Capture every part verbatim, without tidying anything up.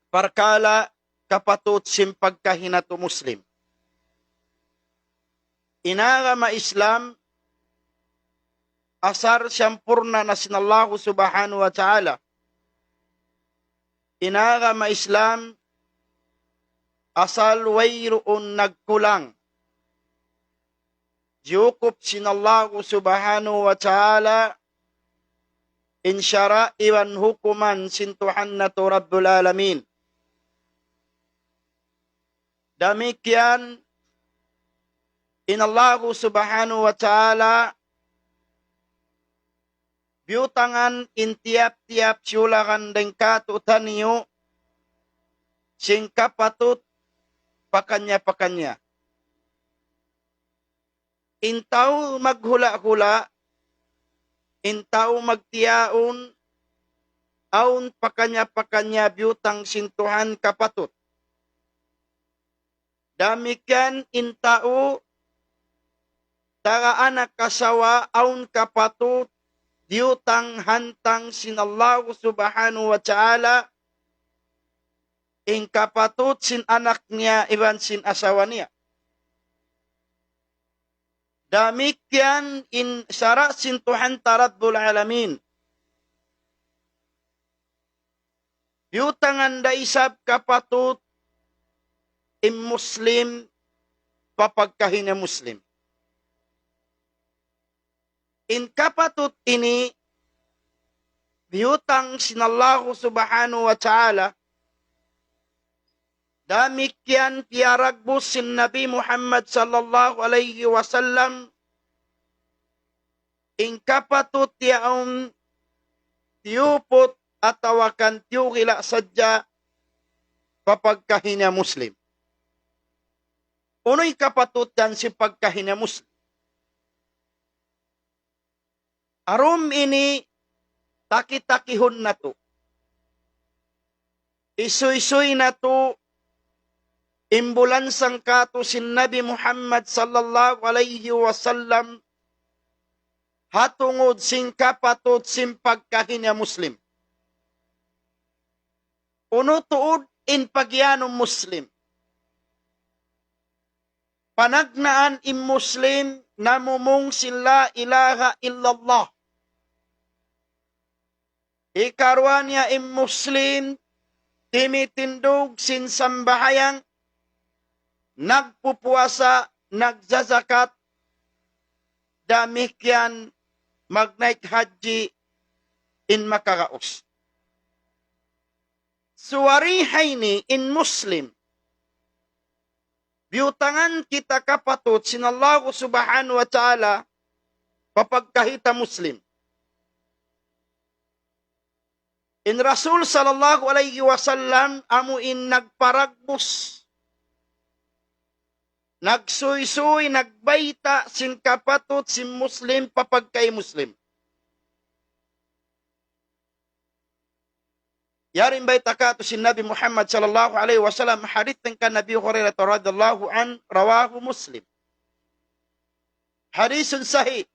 parkala' kapatut sin pagkahi natu' Muslim. In agama Islam, asal siyampurna' na sin Allahu Subhanahu wa Ta'ala. In agama Islam, asal wayruun nagkulang. Jiyukup sin Allahu Subhanahu wa Ta'ala in sara' iban hukuman sin Tuhan natu' Rabbul Alamin. Damikkiyan in Allahu Subhanahu wa Ta'ala biyutangan in tiyap-tiyap siyulakan dayn kātu'niyu sin kapatut pakaniya-pakaniya. In tau maghula'-hula', in tau magtiyaun, awn pakaniya-pakaniya biyutang sin Tuhan kapatut. Damikkiyan in tau taga anak asawa awn kapatut diyutang hantang sin Allahu Subhanahu wa Ta'ala, in kapatut sin anak niya iban sin asawa niya. Damikkiyan in sara' sin Tuhan ta Rabbul Alamin. Biyutangan da isab kapatut in Muslim pa pagkahi niya Muslim. In kapatut ini biyutang sin Allahu Subhanahu wa Ta'ala, damikkiyan piyaragbus sin Nabi Muhammad sallallahu alayhi wasallam, in kapatut yaun tiyuput atawa kan tiyuhila' sadja pa pagkahi niya Muslim. Unu in kapatut yan sin pagkahi niya Muslim? Arum ini taki-takihun natu'. Isuysuy natu' in bulansang kātu' sin Nabi Muhammad sallallahu alayhi wasallam ha tungud sin kapatut sin pagkahi niya Muslim. Unu tuud in pagiyanun Muslim? Panagnaan in Muslim namumung sin la ilaha illallah. Hikaruwa niya in Muslim timitindug sin sambahayang, nagpupuasa, nagzazakat, damikkiyan magnaik hajji in makaraus. Suwari ha ini in Muslim, biyutangan kita kapatut sin Allahu Subhanahu wa Ta'ala pa pagkahi ta Muslim. In Rasul sallallahu alayhi wasallam amu in nagparagbus, nagsuysuy, nagbayta' sin kapatut sin Muslim pa pagkahi Muslim. Yari in bayta' kātu' sin Nabi Muhammad sallallahu alayhi wasallam, hadith kan Abi Hurairah radhiyallahu anhu, rawahu Muslim. Hadithun sahih.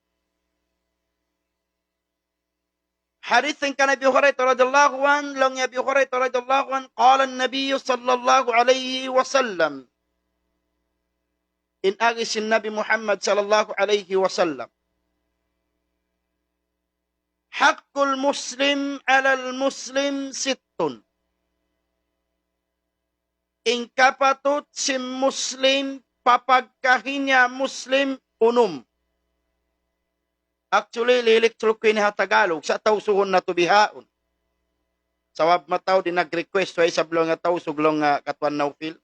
Hadith kan Abi Hurairah radhiyallahu anhu, laung hi Abi Hurairah radhiyallahu anhu, قال النبي صلى الله عليه وسلم. In agi sin Nabi Muhammad sallallahu alayhi wasallam. حق المسلم على المسلم ست. In kapatut sin Muslim pa pagkahi niya Muslim unum. Actually, liliktul ku ini ha Tagalog, sa' Tausugun natu' bihaun. Sabab mataud in nag-request, way isab laung ha Tausug, laung ha Katuan Naufil.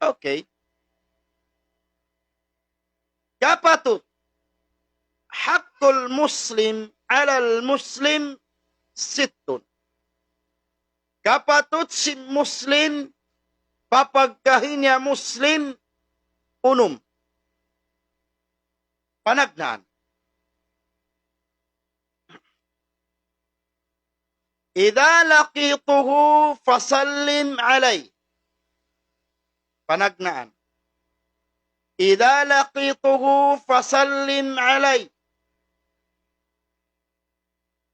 Okay. Kapatut, حق المسلم على المسلم ست. Kapatut sin Muslim pa pagkahi niya Muslim unum. Panagnaan. إذا لقيته فسلم عليه. Panagnaan. إذا لقيته فسلم عليه.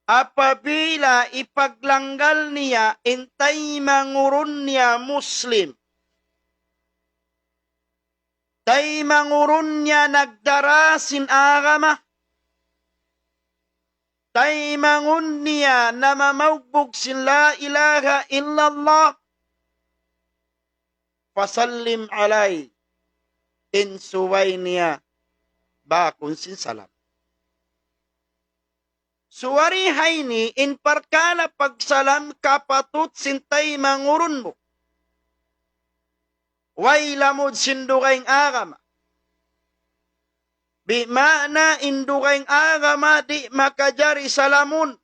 Apabila ipaglanggal niya in taymanghud niya Muslim, taymanghud niya nagdara sin agama, taymanghud niya namamaugbug sin la ilaha illallah, فسلم عليه, in subay niya bakun sin salam. Subay ha ini in parkala' pagsalam kapatut sin taymanghud mu. Way lamud sin dugaing agama. Bimaana in dugaing agama di' makajari salamun.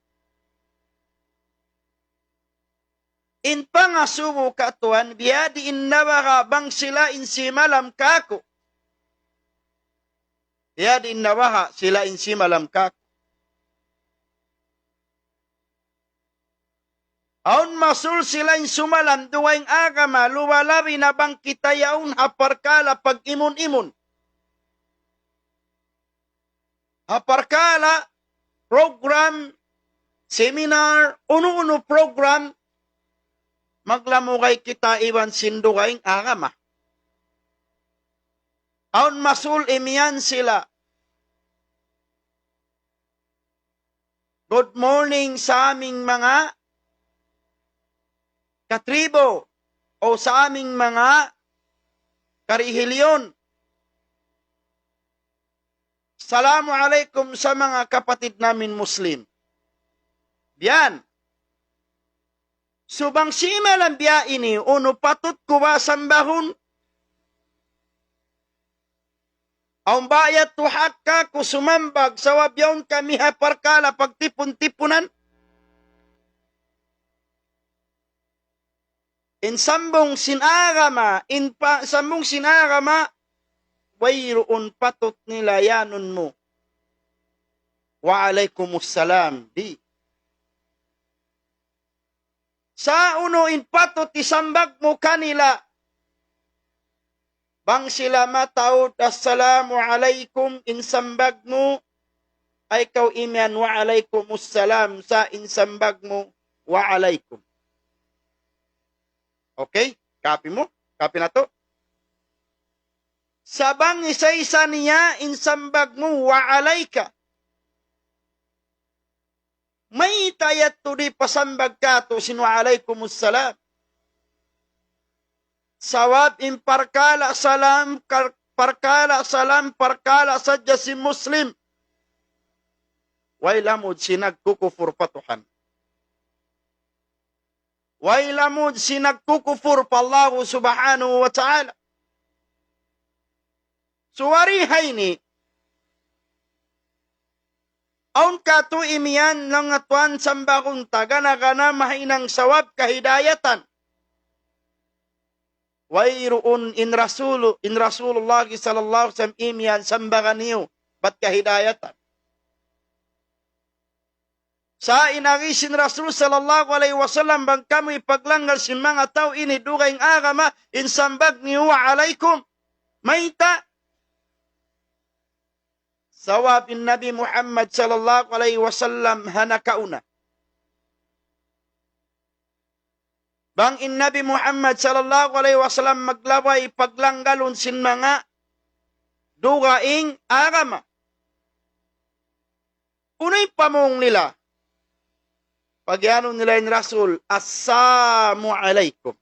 In pangasubu katuan, biyadiin na baha' bang sila in simalam kaku'. Biyadiin na baha' sila in simalam kaku'. Awn masul sila in sumalam dugaing agama, luwalabi na bang kita yaun ha parkala' pag-imun-imun. Ha parkala' program, seminar, unu-unu program, maglamugay kita iban sin dugaing agama. Awn masul imiyan sila, "Good morning sa aming mga katribo o sa aming mga karihilyon. Salamu alaykum sa mga kapatid namin Muslim." Biyan. So bang simalam biya' ini, unu patut ku ba sambahun? Awn ba yadtu hak kaku' sumambag, sabab yaun kami ha parkala' pagtipun-tipunan? In sambung sin agama, in pa, sambung sin agama, wayruun patut nila iyanun mu, "Wa alaykumus salam." Di'. Sa' unu in patut isambag mu kanila? Bang sila mataud, "Assalamu alaykum," in sambag mu, ay kaw imiyan, "Wa alaykumus salam," sa' in sambag mu, "Wa alaykum." Okay? Kapi mu? Kapi natu'? Sa' bang isa-isa niya in sambag mu, "Wa alayka." Mayta' yadtu di' pasambag katu' sin "Wa alaykumus salam"? Sabab in parkala' salam, kar-, parkala' salam, parkala' sadja sin Muslim. Way lamud sin nagkukupur pa Tuhan. Way lamud sin nagkukupur pa Allahu Subhanahu wa Ta'ala. So, wari' ha ini, awn katu' imiyan laung katuan sambagun ta, gana-gana mahinang sawab kahidayatan. Wayruun in Rasul, in Rasulullah sallallahu alayhi wasallam imiyan sambagan niyu, bat kahidayatan. Sa' in agi sin Rasul sallallahu alayhi wasallam, bang kamu ipaglanggal sin manga tau ini dugaing agama, in sambag niyu "Wa alaykum." Mayta'? Sabab in Nabi Muhammad sallallahu alayhi wasallam ha nakauna. Bang in Nabi Muhammad sallallahu alayhi wasallam maglabay paglanggalun sin manga dugaing agama, unu in pamung nila? Pag-iyanun nila in Rasul, "Assalamu alaykum."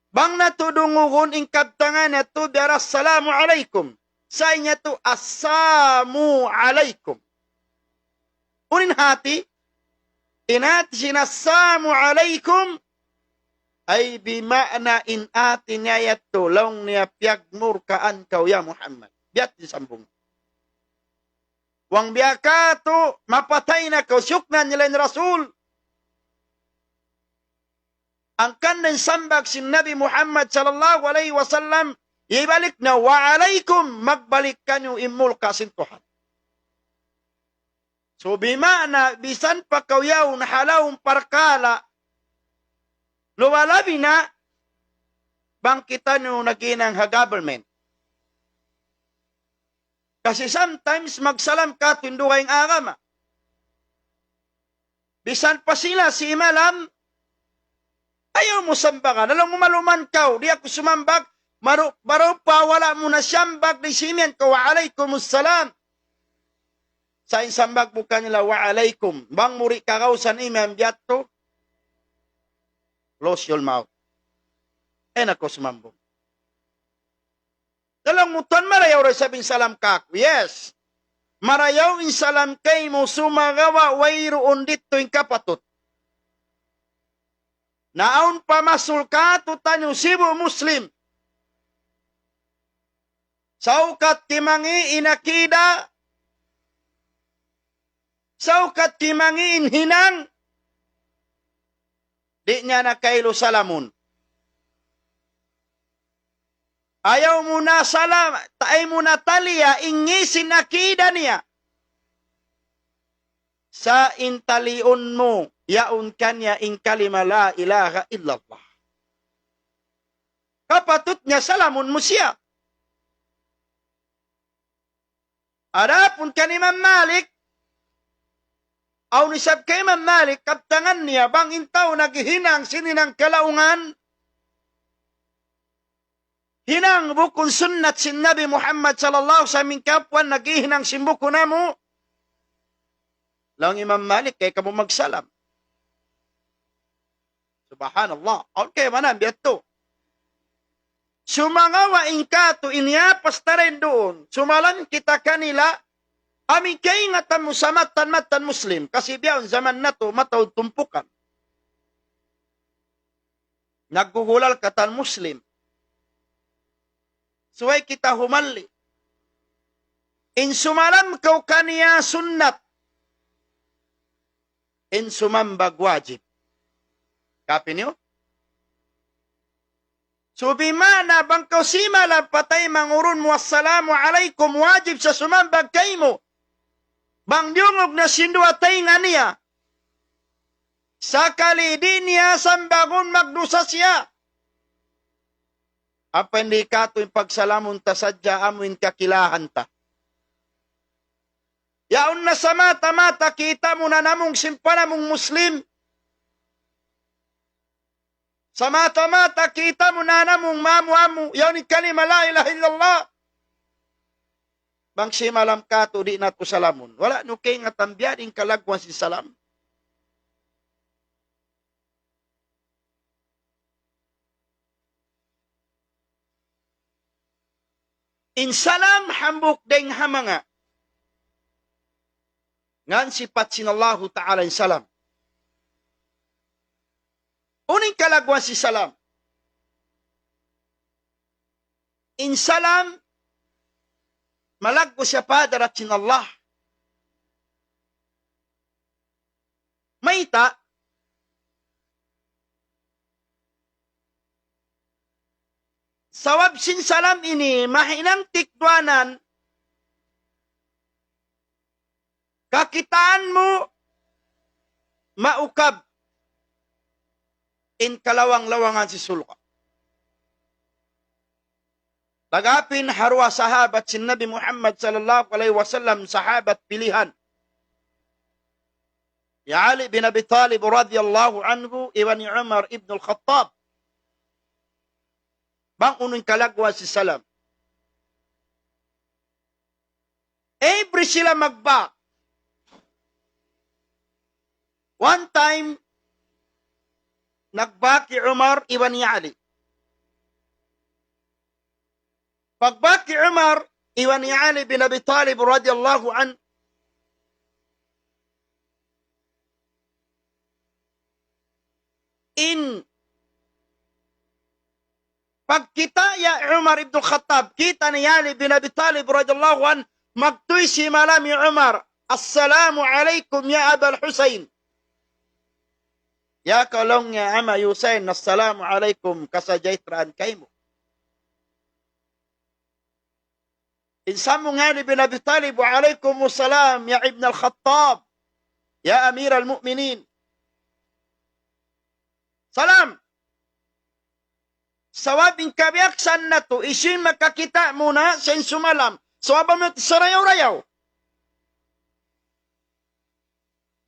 Bang natu' dungugun in kabtangan natu' biya' da "Assalamu alaykum." Sa' in yadtu, "Assamu alaykum." Unu in hati? In hati sin "Assamu alaykum", ay bima'na in hati niya yadtu, laung niya, "Piyagmurkaan kaw ya Muhammad." Biya' sin sambung. Bang biya' katu', mapatay na kaw, siyuknan nila in Rasul. Hangkan in sambag sin Nabi Muhammad sallallahu alayhi wasallam, ibalik na, "Wa alaykum," magbalik kaniyu in mulka sin Tuhan. So, bima'na, bisan pa kaw yaun ha lawm parkala', luwalabi na, bang kitaniyu naghinang ha government. Kasi sometimes magsalam katu' in dugaing agama. Misan pa sila simalam, ayaw mu sambagan. Laung mu, maluman kaw, di' aku sumambag, maru-, baru pa wala' mu na siyambag, di' simiyan kaw, "Wa alaykumus salam." Sa' in sambag mu kanila, "Wa alaykum." Bang mu di' kagausan imiyan biya' yadtu, close your mouth. Ayaw na kaw sumambung. Laung mu, "Tuwan, marayaw da isab in salam kāku'." Yes. Marayaw in salam kaymu sumagawa' wayruun didtu in kapatut. Naawn pa masul kātu'niyu sibu' Muslim. Saukat kimangi' in akida, saukat kimangi' in hinang, di' niya na kailu salamun. Ayaw mu na salam, ta-, ayaw mu na taliya in ngī' sin akida niya. Sa' in taliun mu, yaun kaniya in kalima la ilaha illallah. Kapatut niya salamun mu siya. Adapun kan Imam Malik, awn isab kan Imam Malik, kabtangan niya, bang in tau naghihinang sin hinang kalaungan, hinang bukun sunnat sin Nabi Muhammad sallallahu alayhi wasallam, in kapuan naghihinang sin bukun amu, laung Imam Malik, kay kamu magsalam. Subhanallah. Awn kaibanan biya' yadtu. Sumagawa' in katu' in yapas ta dayn duun, sumalam kita kanila, amu in kaingatan mu sa mattan-mattan Muslim, kasi bihaun jaman natu' mataud tumpukan. Nagguhulal katan Muslim. Subay kita humalli. In sumalam kaw kaniya sunnat. In sumambag wajib. Kapi niyu? Subay maana bang kaw simalam pa taymanghud mu, "Assalamu alaykum," wajib sa sumambag kaymu. Bang diyungug na sin duwa taynga niya, sakali di' niya sambagun, magdusa siya. Ampa in di' katu' in pagsalamun ta sadja amu in kakilahan ta. Yaun na sa mata-mata kita' mu na namung sin panamung Muslim. Sa mata-mata kita' mu na namung maamu-amu, yaun in kalima la ilaha illallah. Bang simalam katu' di' natu' salamun. Wala' niyu kaingatan biya' diin in kalagguan sin salam. In salam hambuuk dayn ha manga ngan sipat sin Allahu Ta'ala in salam. Unu in kalagguan sin salam? In salam, malaggu' siya pa hadarat sin Allah. Mayta'? Sabab sin salam ini, mahinang tikduanan, kakitaan mu, maukab in kalawang-lawangan sin surga'. Pag'apin ha duwa sahabat sin Nabi Muhammad sallallahu alayhi wasallam, sahabat pilihan. Hi Ali bin Abi Talib radiyallahu anhu, iban hi Umar ibn al-Khattab. Bang unu in kalagguan sin salam. Every sila magbak. One time, nagbak hi Umar iban hi Ali. Pagbak hi Umar iban hi Ali bin Abi Talib radiyallahu anhu, in pagkita' hi Umar ibn Khattab, kita' niya hi Ali bin Abi Talib radiyallahu anhu, magtuy simalam hi Umar, "Assalamu alaykum ya Abal Husayn." Ya kaw, laung niya, ama' Husayn, assalamu alaykum, kasajahtraan kaymu. In sambung hi Ali bin Abi Talib, "Wa alaykumus salam, ya Ibn al-Khattab, ya Amir al-Mu'minin." Salam. Sabab in kabiyaksahan natu', hisiyu in makakita' mu na, siya in sumalam. Sabab amu yadtu sarayaw-rayaw.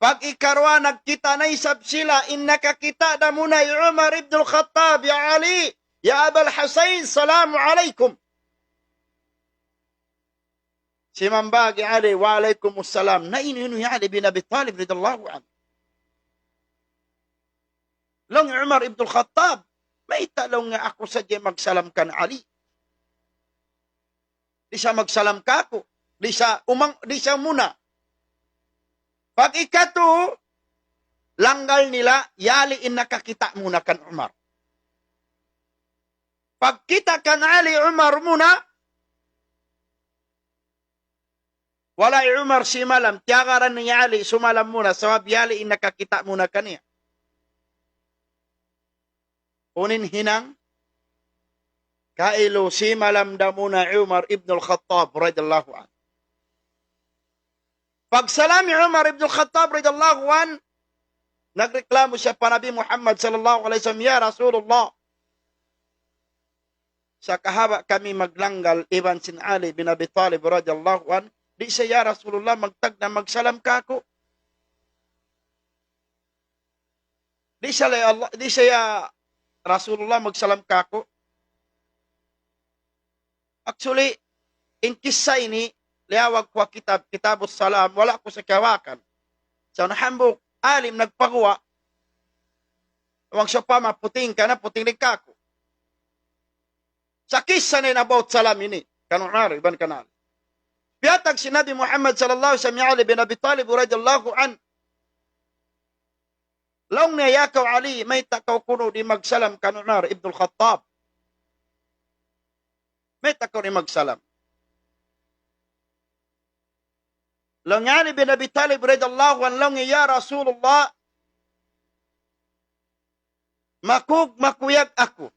Pag ikaruwa nagkita' na isab sila, in nakakita' da muna hi Umar ibn al-Khattab, "Ya Ali, ya Abal Husayn, salamu alaykum." Simambag hi Ali, "Wa alaykumus salam." Na inu-inu hi Ali bin Abi Talib radiyallahu anhu. Laung hi Umar ibn al-Khattab, "Mayta' laung niya aku sadja magsalam kan Ali? Di' siya magsalam kāku'. Di' siya umang, di' siya muna." Pag ikatu, langgal nila, hi Ali in nakakita' muna kan Umar. Pagkita' kan Ali, Umar muna, wala' hi Umar simalam, tiyagaran hi Ali sumalam muna, sabab hi Ali in nakakita' muna kaniya. Unu in hinang, kailu simalam da muna hi Umar ibn al-Khattab radiyallahu anhu. Pagsalam hi Umar ibn al-Khattab radiyallahu anhu, nagreklamo siya pa Nabi Muhammad sallallahu alayhi wasallam, "Ya Rasulullah, sa kahaba' kami maglanggal iban sin Ali bin Abi Talib radiyallahu anhu, di' siya, ya Rasulullah, magtagna' magsalam kāku'. Di' siya, ya Allah, di' siya, ya Rasulullah, magsalam kāku'." Actually, in kissa ini, liyawag ku ha kitab, Kitabus Salam, wala' ku sa kiyawakan. Sa' na hambuuk alim nagpaguwa', bang sawpama puting ka na, puting di' kāku'. Sa' kissa na in about salam ini, kan Umar iban kan Ali. Piyatag sin Nabi Muhammad sallallahu alayhi wasallam hi Ali bin Abi Talib radiyallahu anhu. Laung niya, "Ya kaw Ali, mayta' kaw kunu' di' magsalam kan Umar ibn al-Khattab? Mayta' kaw di' magsalam?" Laung hi Ali bin Abi Talib radiyallahu anhu, laung niya, "Ya Rasulullah, makug-, makuyag aku.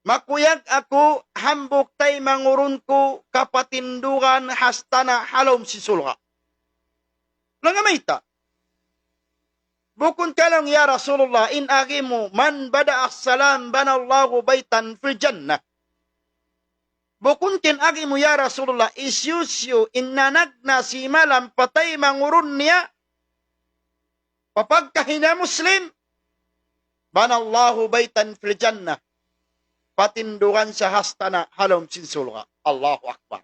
Makuyag aku hambuuk taymanghud ku kapatindugan hastana' ha lawm sin surga'." Laung niya, "Mayta'?" "Bukun ka," laung, "ya Rasulullah, in agi mu, 'Man bada'a salam banallahu baytan fil jannah.' Bukun ka in agi mu, ya Rasulullah, hisiyu-siyu in nanagna' simalam pa taymanghud niya, pa pagkahi niya Muslim, banallahu baytan fil jannah, patindugan siya hastana' ha lawm sin surga'." Allahu Akbar.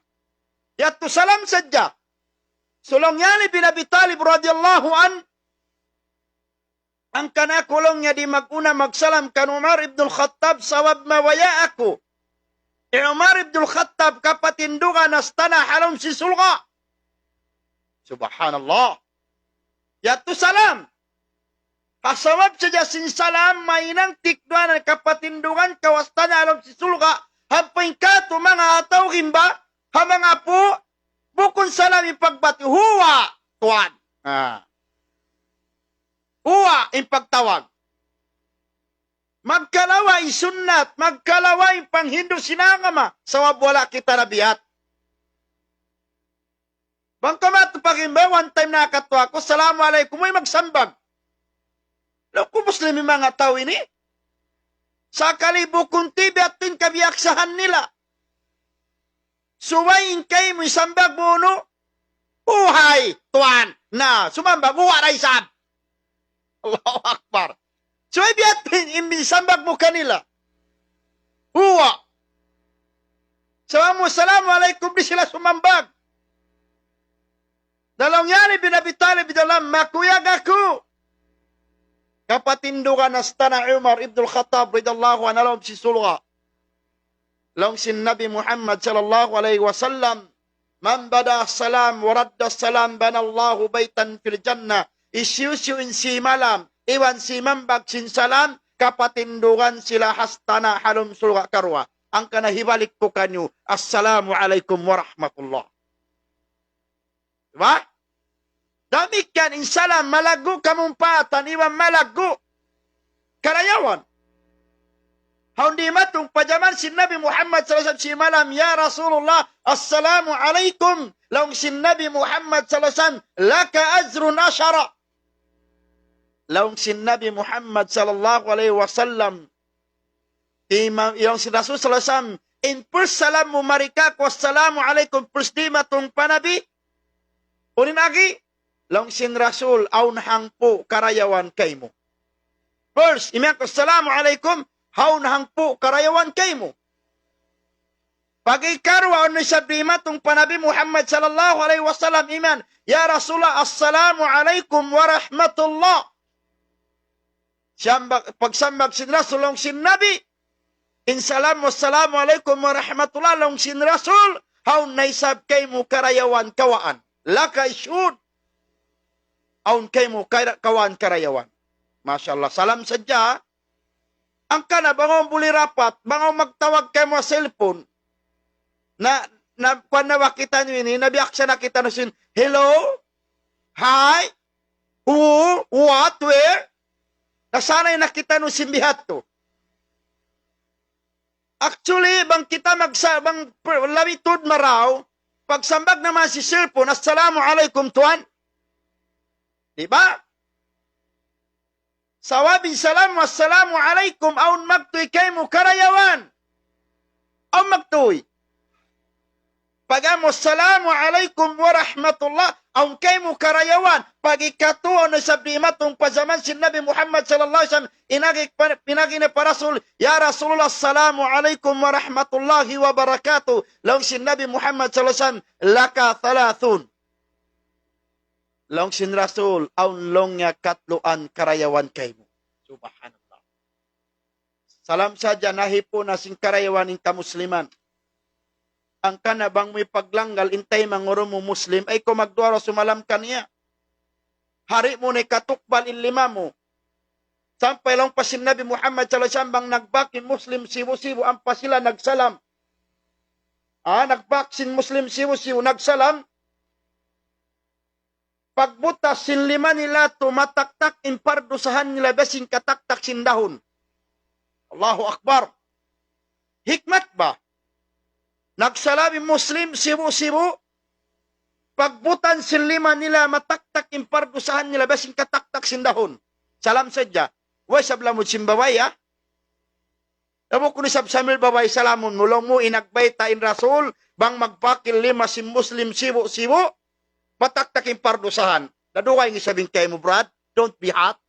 Yadtu salam sadja. Laung hi Ali bin Abi Talib radiyallahu anhu, "Hangkan aku," laung niya, "di' mag-una magsalam kan Umar ibn al-Khattab, sabab mabaya' aku hi Umar ibn al-Khattab kapatindugan hastana' ha lawm sin surga'." Subhanallah. Yadtu salam. Ha sabab sadja sin salam, mahinang tikduanan kapatindugan kaw hastana' ha lawm sin surga', ampa in katu' manga tau gimba, ha manga apu', bukun salam in pagbati', "Huwa, tuwan." Ah. "Huwa" in pagtawag. Magkalawa' in sunnat, magkalawa' in panghindu' sin agama, sabab wala' kita nabihat. Bang kaw matu pa gimba, one time nakatu' aku, "Assalamu alaykum," way magsambag. Laung ku, "Muslim in manga tau ini?" Sakali bukun ti biya' ha yan in kabiyaksahan nila. Subay in kaymu in sambag mu unu, "Uhay, tuwan." Na, sumambag, "Huwa da isab." Allahu Akbar. Subay biya' ha yan in sambag mu kanila. "Huwa." Sa' bang mu, "Assalamu alaykum," di' sila sumambag. Na laung hi Ali bin Abi Talib, "Di' na makuyag aku kapatindugan hastana' hi Umar ibn al-Khattab radiyallahu anhu ha lawm sin surga'." Laung sin Nabi Muhammad sallallahu alayhi wasallam, "Man bada'a salam wa radda salam banallahu baytan fil jannah." Hisiyu-siyu in simalam iban simambag sin salam, kapatindugan sila hastana' ha lawm surga' karuwa. Hangkan hibalik ku kaniyu, "Assalamu alaykum wa rahmatullah." Di' ba? Damikkiyan in salam malaggu' kamumpaatan iban malaggu' karayawan. Hawnu dimatung pa jaman sin Nabi Muhammad sallallahu alayhi wasallam simalam, "Ya Rasulullah, assalamu alaykum." Laung sin Nabi Muhammad sallallahu alayhi wasallam, "Laka ajrun ashara." Laung sin Nabi Muhammad sallallahu alayhi wasallam, ima-, laung sin Rasul sallallahu alayhi wasallam, "In first salam mu mari kāku', 'Assalamu alaykum,' first dimatung pa Nabi, Unu in agi? Laung sin Rasul, awn hangpu' karayawan kaymu. First, imiyan ku, "Assalamu alaykum," awn hangpu' karayawan kaymu. Pag-ikaruwa, unu isab dimatung pa Nabi Muhammad sallallahu alayhi wasallam, imiyan, "Ya Rasulullah, assalamu alaykum wa rahmatullah." Siyambag, pagsambag sin Rasul, laung sin Nabi, in salam, "Wassalamu alaykum wa rahmatullah," laung sin Rasul, awn na isab kaymu karayawan kawaan. Laka ishud. Awn kaymu kara-, kawaan karayawan. Masha Allah. Salam sadja. Hangkan na bang awn buli rapat, bang awn magtawag kaymu ha cellphone. Na, na, kuwan na ba kitaniyu ini, nabiyaksa na kitaniyu sin, "Hello? Hi? Who? What? Where?" Nasanay na kitaniyu sin bihadtu. Actually, bang kita magsa-, bang per-, labi tuud marayaw, pagsambag naman sin cellphone, "Assalamu alaykum, tuwan." Di ba? Sabab in salam, "Wassalamu alaykum," awn magtuy kaymu karayawan. Awn magtuy. Pag-amu, "Assalamu alaykum wa rahmatullah," awn kaymu karayawan. Pag-ikatu, unu isab dimatung pa jaman sin Nabi Muhammad sallallahu alayhi wasallam, in agi pa, in agi niya pa Rasul, "Ya Rasulullah, assalamu alaykum wa rahmatullahi wa barakatuh." Laung sin Nabi Muhammad sallallahu alayhi wasallam, "Laka thalathun." Laung sin Rasul, awn laung niya katluan karayawan kaymu. Subhanallah. Salam sadja nahipu' na sin karayawan in kamusliman. Hangkan na bang mu ipaglanggal in taymanghud mu Muslim, ayaw kaw magduwa-ruwa sumalam kaniya. Di' mu na ikatukbal in lima mu. Sampay laung pa sin Nabi Muhammad sallallahu alayhi wasallam, bang nagbak in Muslim sibu'-sibu', ampa sila nagsalam. Ah, nagbak sin Muslim sibu'-sibu', nagsalam. Pagbutas sin lima nila tu mataktak in pardusahan nila biya' sin kataktak sin dahun. Allahu Akbar. Hikmat ba? Nagsalam in Muslim sibu'-sibu', pagbutas sin lima nila mataktak in pardusahan nila biya' sin kataktak sin dahun. Salam sadja. Way isab lamud sin babai, ha? Amu kunu' isab sambil babai salamun mu, laung mu in nagbayta' in Rasul, bang magbak in lima sin Muslim sibu'-sibu', mataktak in pardusahan. Nadugaing isab in kaymu, brad. Don't be hot.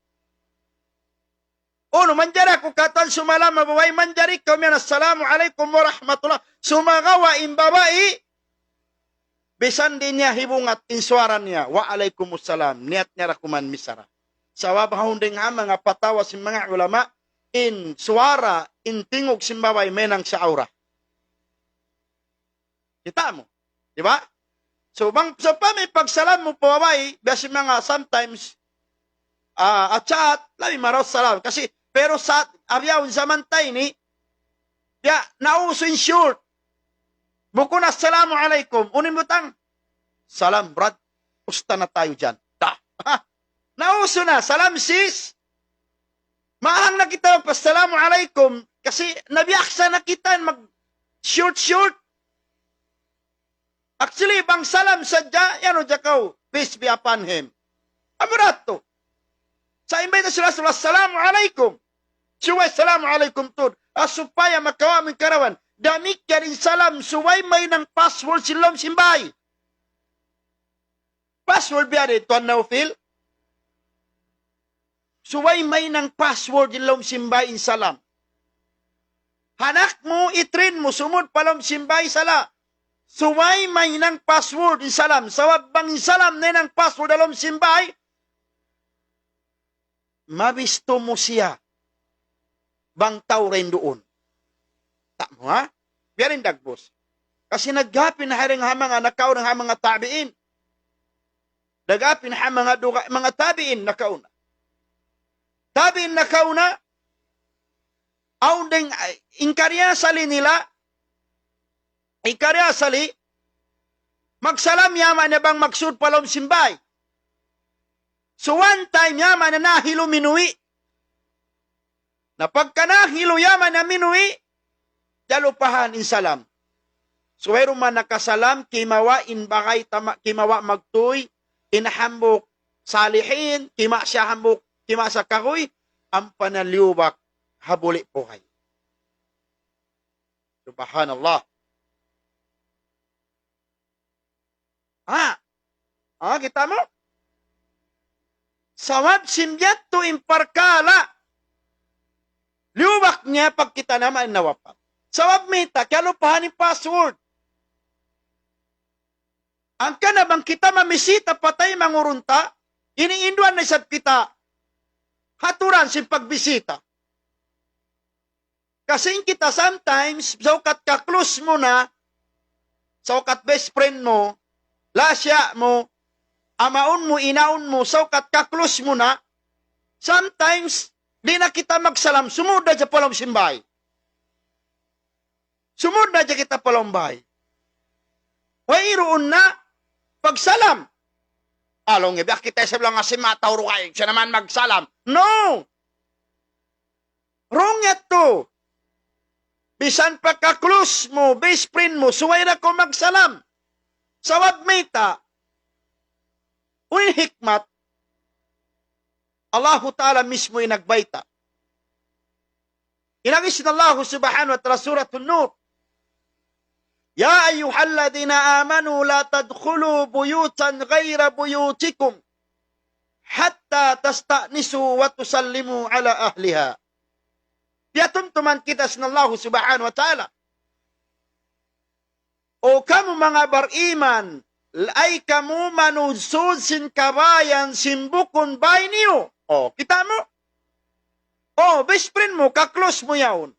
Unu, manjari aku katan sumalam ha babai, manjari kaw miyan, "Assalamu alaykum wa rahmatullah." Sumagawa' in babai, misan di' niya hibungat in suwara niya, "Wa alaykumussalam." Niyat niya da kuman misara. Sabab awn dayn ha manga patawa sin manga ulama, in suwara, in tingug sin babai mahinang sin awra. Kita' mu? Di ba? So, bang, so, pa may pagsalam mu pa babai, biya' sin manga sometimes, ah, ha chat, labi marayaw salam. Kasi, pero sa, ha bihaun jaman ta ini, biya', nauso in short. Bukun "Assalamu alaykum." Unu in butang? "Salam, brad. Kumusta na tayo diyan?" Da. Ha? Nauso na. "Salam, sis." Mahang na kita magpa-assalamu alaykum. Kasi nabiyaksa na kita mag-short-short. Actually, bang salam sadja, yan o jakaw, peace be upon him. Amu ra tu. Sa' in bayta' sin Rasul, "Assalamu alaykum." Subay "Assalamu alaykum" tuud. Ah, supaya makawa' mu in karayawan. Damikkiyan in salam, subay mahinang password sin lawm sin bāy. Password biya' diin, Tuan Naufil? Subay mahinang password in lawm sin bāy in salam. Anak mu, i-train mu, sumud pa lawm sin bāy sala. Subay mahinang password in salam. Sabab bang in salam nahinang password ha lawm sin bāy, mabistu mu siya bang tau dayn duun. Ta' mu, ha? Biya' diin dagbus. Kasi nagapin ha ring ha manga nakauna, ha manga tabi'in. Nagapin ha manga duga-, manga tabi'in nakauna. Tabi'in nakauna, awn dayn, ay, in kariasali nila, in kariasali, magsalam yaman niya bang magsud pa lawm sin bāy. So one time yaman niya nahilu minuwi'. Na pagka nahilu yaman niya minuwi', diyalupahan in salam. So wayruun man nakasalam, kimawa' in bagay tama, kimawa' magtuy, in hambuuk salihin, kima' siya hambuuk, kima' siya kaguy, ampa na liyubak ha buli' puhay. Subhanallah. Ha? Ha, kita' mu? Sabab sin biya' yadtu in parkala', liyubak niya pagkita' naman in nawapat. Sabab mayta', kiyalupahan in password. Hangkan na bang kita mamisita pa taymanghud ta, ini hinduan na isab kita ha aturan sin pagbisita. Kasi in kita sometimes, saukat ka-close mu na, saukat best friend mu, lasya mu, amaun mu, inaun mu, saukat ka-close mu na, sometimes, di' na kita magsalam, sumud na hadja pa lawm sin bāy. Sumud na hadja kita pa lawm bāy. Wayruun na pagsalam. Laung niya, biya' kita isab laung, "Asi mataw ruhay, siya naman magsalam." No! Wrong yadtu. Misan pa ka-close mu, best friend mu, subay da kaw magsalam. Sabab mayta', unu in hikmat, Allahu Ta'ala mismu in nagbayta'. In agi sin Allah subhanahu wa ta'ala, Suratun Nur. يا أيها الذين آمنوا لا تدخلوا بيوتا غير بيوتكم حتى تستأنسوا وتسلموا على أهلها. Piyatumtuman kita sin Allah subhanahu wa ta'ala. O kamu manga bariman, ayaw kamu manudsud sin kabayaan sin bukun bāy niyu. O, kita' mu? O, best friend mu, ka-close mu yaun.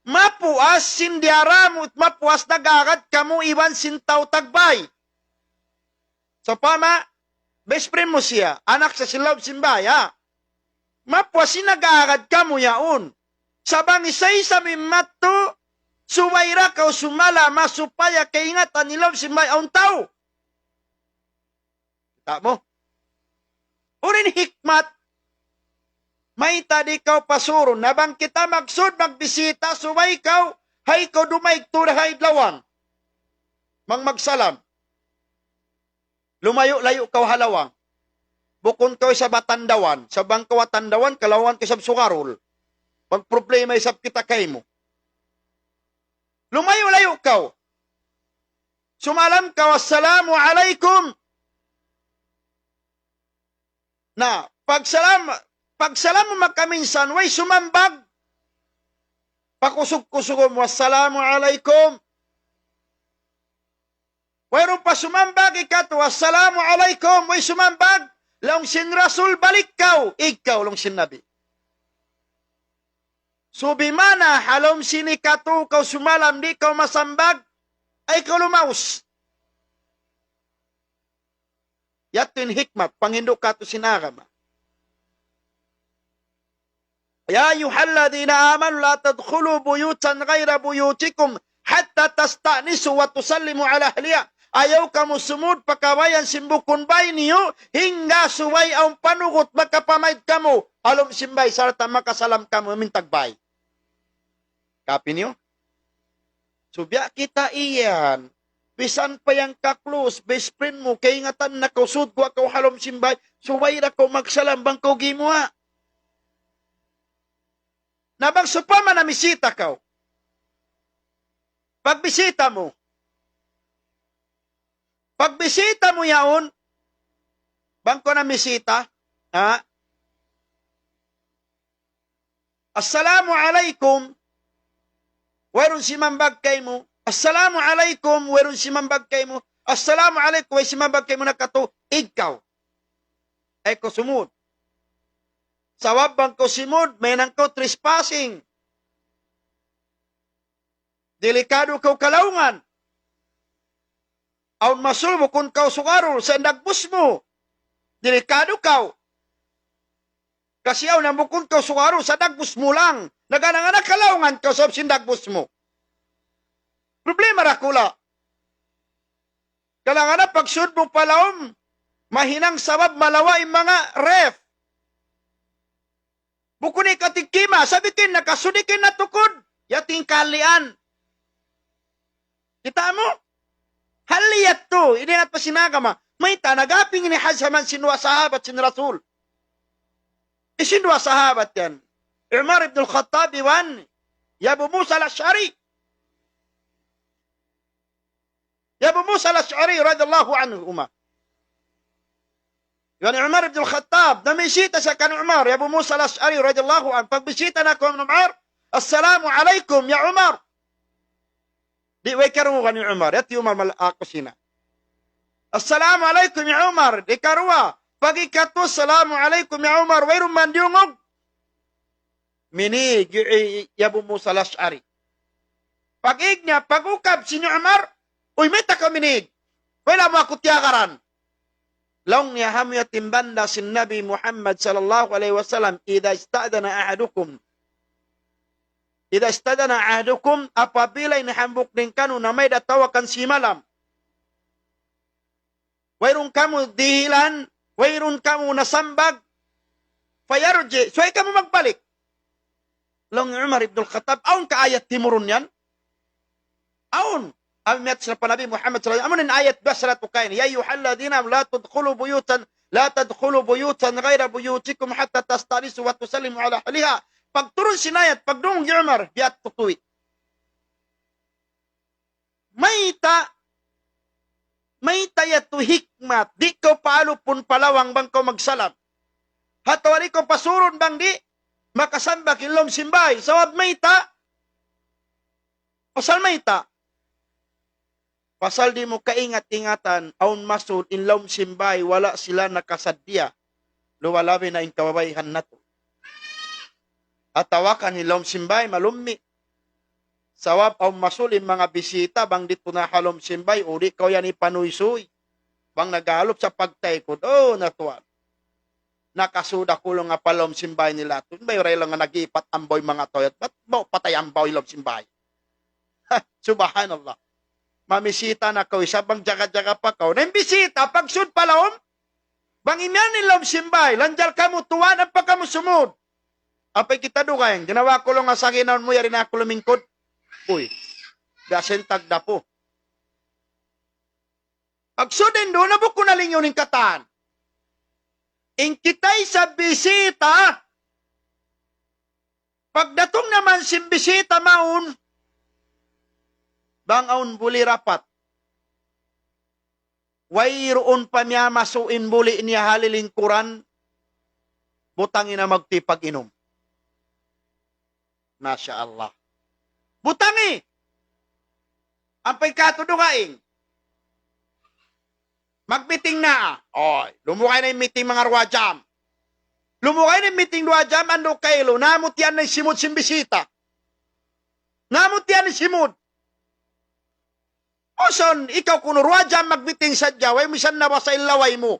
Mapuas sin diyara mu, mapuas nag-agad kamu iban sin tau tagbāy. Sawpama, best friend mu siya, anak sa sin lawm sin bāy, ha? Mapuas in nag-agad kamu yaun. Sa' bang isa-isa mu in madtu, subay da kaw sumalam, ha, supaya kaingatan in lawm sin bāy awn tau. Kita' mu? Unu in hikmat, mayta' di' kaw pasurun. Na bang kita magsud magbisita, subay kaw, hay kaw dumaig tuud ha lawang. Bang magsalam. Lumayu'-layu' kaw ha lawang. Bukun kaw isab ha tandawan. Sa' bang kaw ha tandawan, kalawangan kaw isab sugarul. Magproblema isab kita kaymu. Lumayu'-layu' kaw. Sumalam kaw, "Assalamu alaykum." Na, pagsalam, pagsalam mu makaminsan, way sumambag. Pakusug-kusugun mu, "Assalamu alaykum." Wayruun pa sumambag, ikatu, "Assalamu alaykum," way sumambag. Laung sin Rasul, "Balik kaw, ig kaw," laung sin Nabi. Subay mana, ha lawm sin ikatu kaw sumalam, di' kaw masambag, ayaw kaw lumaus. Yadtu in hikmat, panghindu' katu' sin agama. يا أيها الذين آمنوا لا تدخلوا بيوتا غير بيوتكم حتى تستأنسوا وتسلموا على أهلها. Ayaw kamu sumud pa kabayaan sin bukun bāy niyu, hangga subay awn panugut makapamaid kamu ha lawm sin bāy sarta' makasalam kamu ha mintag bāy. Kapi niyu? Subay kita yan. Misan pa yan ka-close, best friend mu, kaingatan na kaw, sud guwa' kaw ha lawm sin bāy, subay da kaw magsalam bang kaw gimuwa'. Na bang sawpama namisita kaw. Pagbisita mu. Pagbisita mu yaun, bang kaw namisita, ha? "Assalamu alaykum." Wayruun simambag kaymu. "Assalamu alaykum." Wayruun simambag kaymu. "Assalamu alaykum." Way simambag kaymu na katu', ig kaw. Ayaw kaw sumud. Sabab bang kaw simud, mahinang kaw trespassing. Delikadu kaw kalaungan. Awn masul bukun kaw sugarul, sa' dagbus mu. Delikadu kaw. Kasi awn na bukun kaw sugarul, sa' dagbus mu lang. Nagana-ngana kalaungan kaw sabab sin dagbus mu. Problema dakula'. Kalaungan na pagsud mu pa lawm, mahinang sabab malawa' in manga ref. Bukun ikaw tigkima, sabab in nakasud ikin natukud, yadtu in kahalian. Kita' mu? Hal yadtu, ini na pa sin agama. Mayta', nagaping ini ha jaman sin duwa sahabat sin Rasul. Hisiyu in duwa sahabat yan? Umar ibn al-Khattab iban hi Abu Musa al-Ash'ari. Hi Abu Musa al-Ash'ari radiyallahu anhuma. Iban hi Umar ibn al-Khattab, namisita siya kan Umar, hi Abu Musa al-Ash'ari radiyallahu anhu. Pagbisita na kan Umar, "Assalamu alaykum ya Umar." Di' way karungugan hi Umar. Yadtu hi Umar mal-, ha kusina. "Assalamu alaykum ya Umar." Di' karuwa. Pag-ikatu, "Assalamu alaykum ya Umar." Wayruun man diyungug. Minīg hi, hi, hi Abu Musa al-Ash'ari. Pag-ig niya, pag-ukab sin hi Umar, "Uy, mayta' kaw minīg? Wala' mu aku tiyagaran." Laung niya, "Amu yadtu in banda' sin Nabi Muhammad sallallahu alayhi wasallam, إذا استأذن أحدكم, إذا استأذن أحدكم, apabila in hambuuk dayn kaniyu na may da tawakan simalam. Wayruun kamu dihilan, wayruun kamu nasambag, فليرجع, subay kamu magbalik." Laung hi Umar ibn al-Khattab, "Awn ka ayat timurun yan?" Awn. Amu in miyat sin pa Nabi Muhammad sallallahu alayhi wasallam, amu in ayat basra tukain, "يا أيها الذين آمنوا لا تدخلوا بيوتا، لا تدخلوا بيوتا غير بيوتكم حتى تستأنسوا وتسلموا على أهلها." Pagturun sin ayat, pagdungug hi Umar, biya' tutuwi. Mayta', mayta' yadtu hikmat, di' kaw paalupun pa lawang bang kaw magsalam. Atawa di' kaw pasurun bang di' makasambag in lawm sin bāy. Sabab mayta', pasal mayta'. Pasal di' mu kaingat-ingatan, awn masud in lawm sin bāy, wala' sila nakasaddiya. Luwal labi na in kababaihan natu'. Atawa kan in lawm sin bāy, malummi'. Sabab awn masud in manga bisita, bang didtu na ha lawm sin bāy, uli' kaw yan ipanuysuy. Bang naghalup sa pagtaykud, oh, na tuwan. Nakasud aku laung pa lawm sin bāy nila tu. Bay ray laung nag-ipat ambaw in manga tau yadtu. Bat ba'gu patay ambaw in lawm sin bāy? Ha, subhanallah. Mamisita na kaw, isab bang jaga-jaga pa kaw. Na in bisita, pagsud pa lawm, bang imiyan in lawm sin bāy, "Lanjal kamu tuwan, ampa kamu sumud." Ampa kita dugaing, ginawa ku laung asagi naun mu, yari na aku lumingkud. Uy, biya' sin tagdapu. Pagsud duun na, bukun na lingiun in katan. In kita isab bisita, pagdatung naman sin bisita mawn, bang awn buli rapat, wayruun pa miyamasu' in buli niya ha lilingkuran, butangi na magtipag-inum. Masha Allah. Butangi. Ampa in katu' dugaing, magmiting na. Oy, lumugay na in miting manga duwa jam. Lumugay na in miting duwa jam, andu' kailu, namutian na in simud sin bisita. Namutian in simud. Usun, ikaw kunu' duwa jam magmiting sadja, way misan nabasa in laway mu.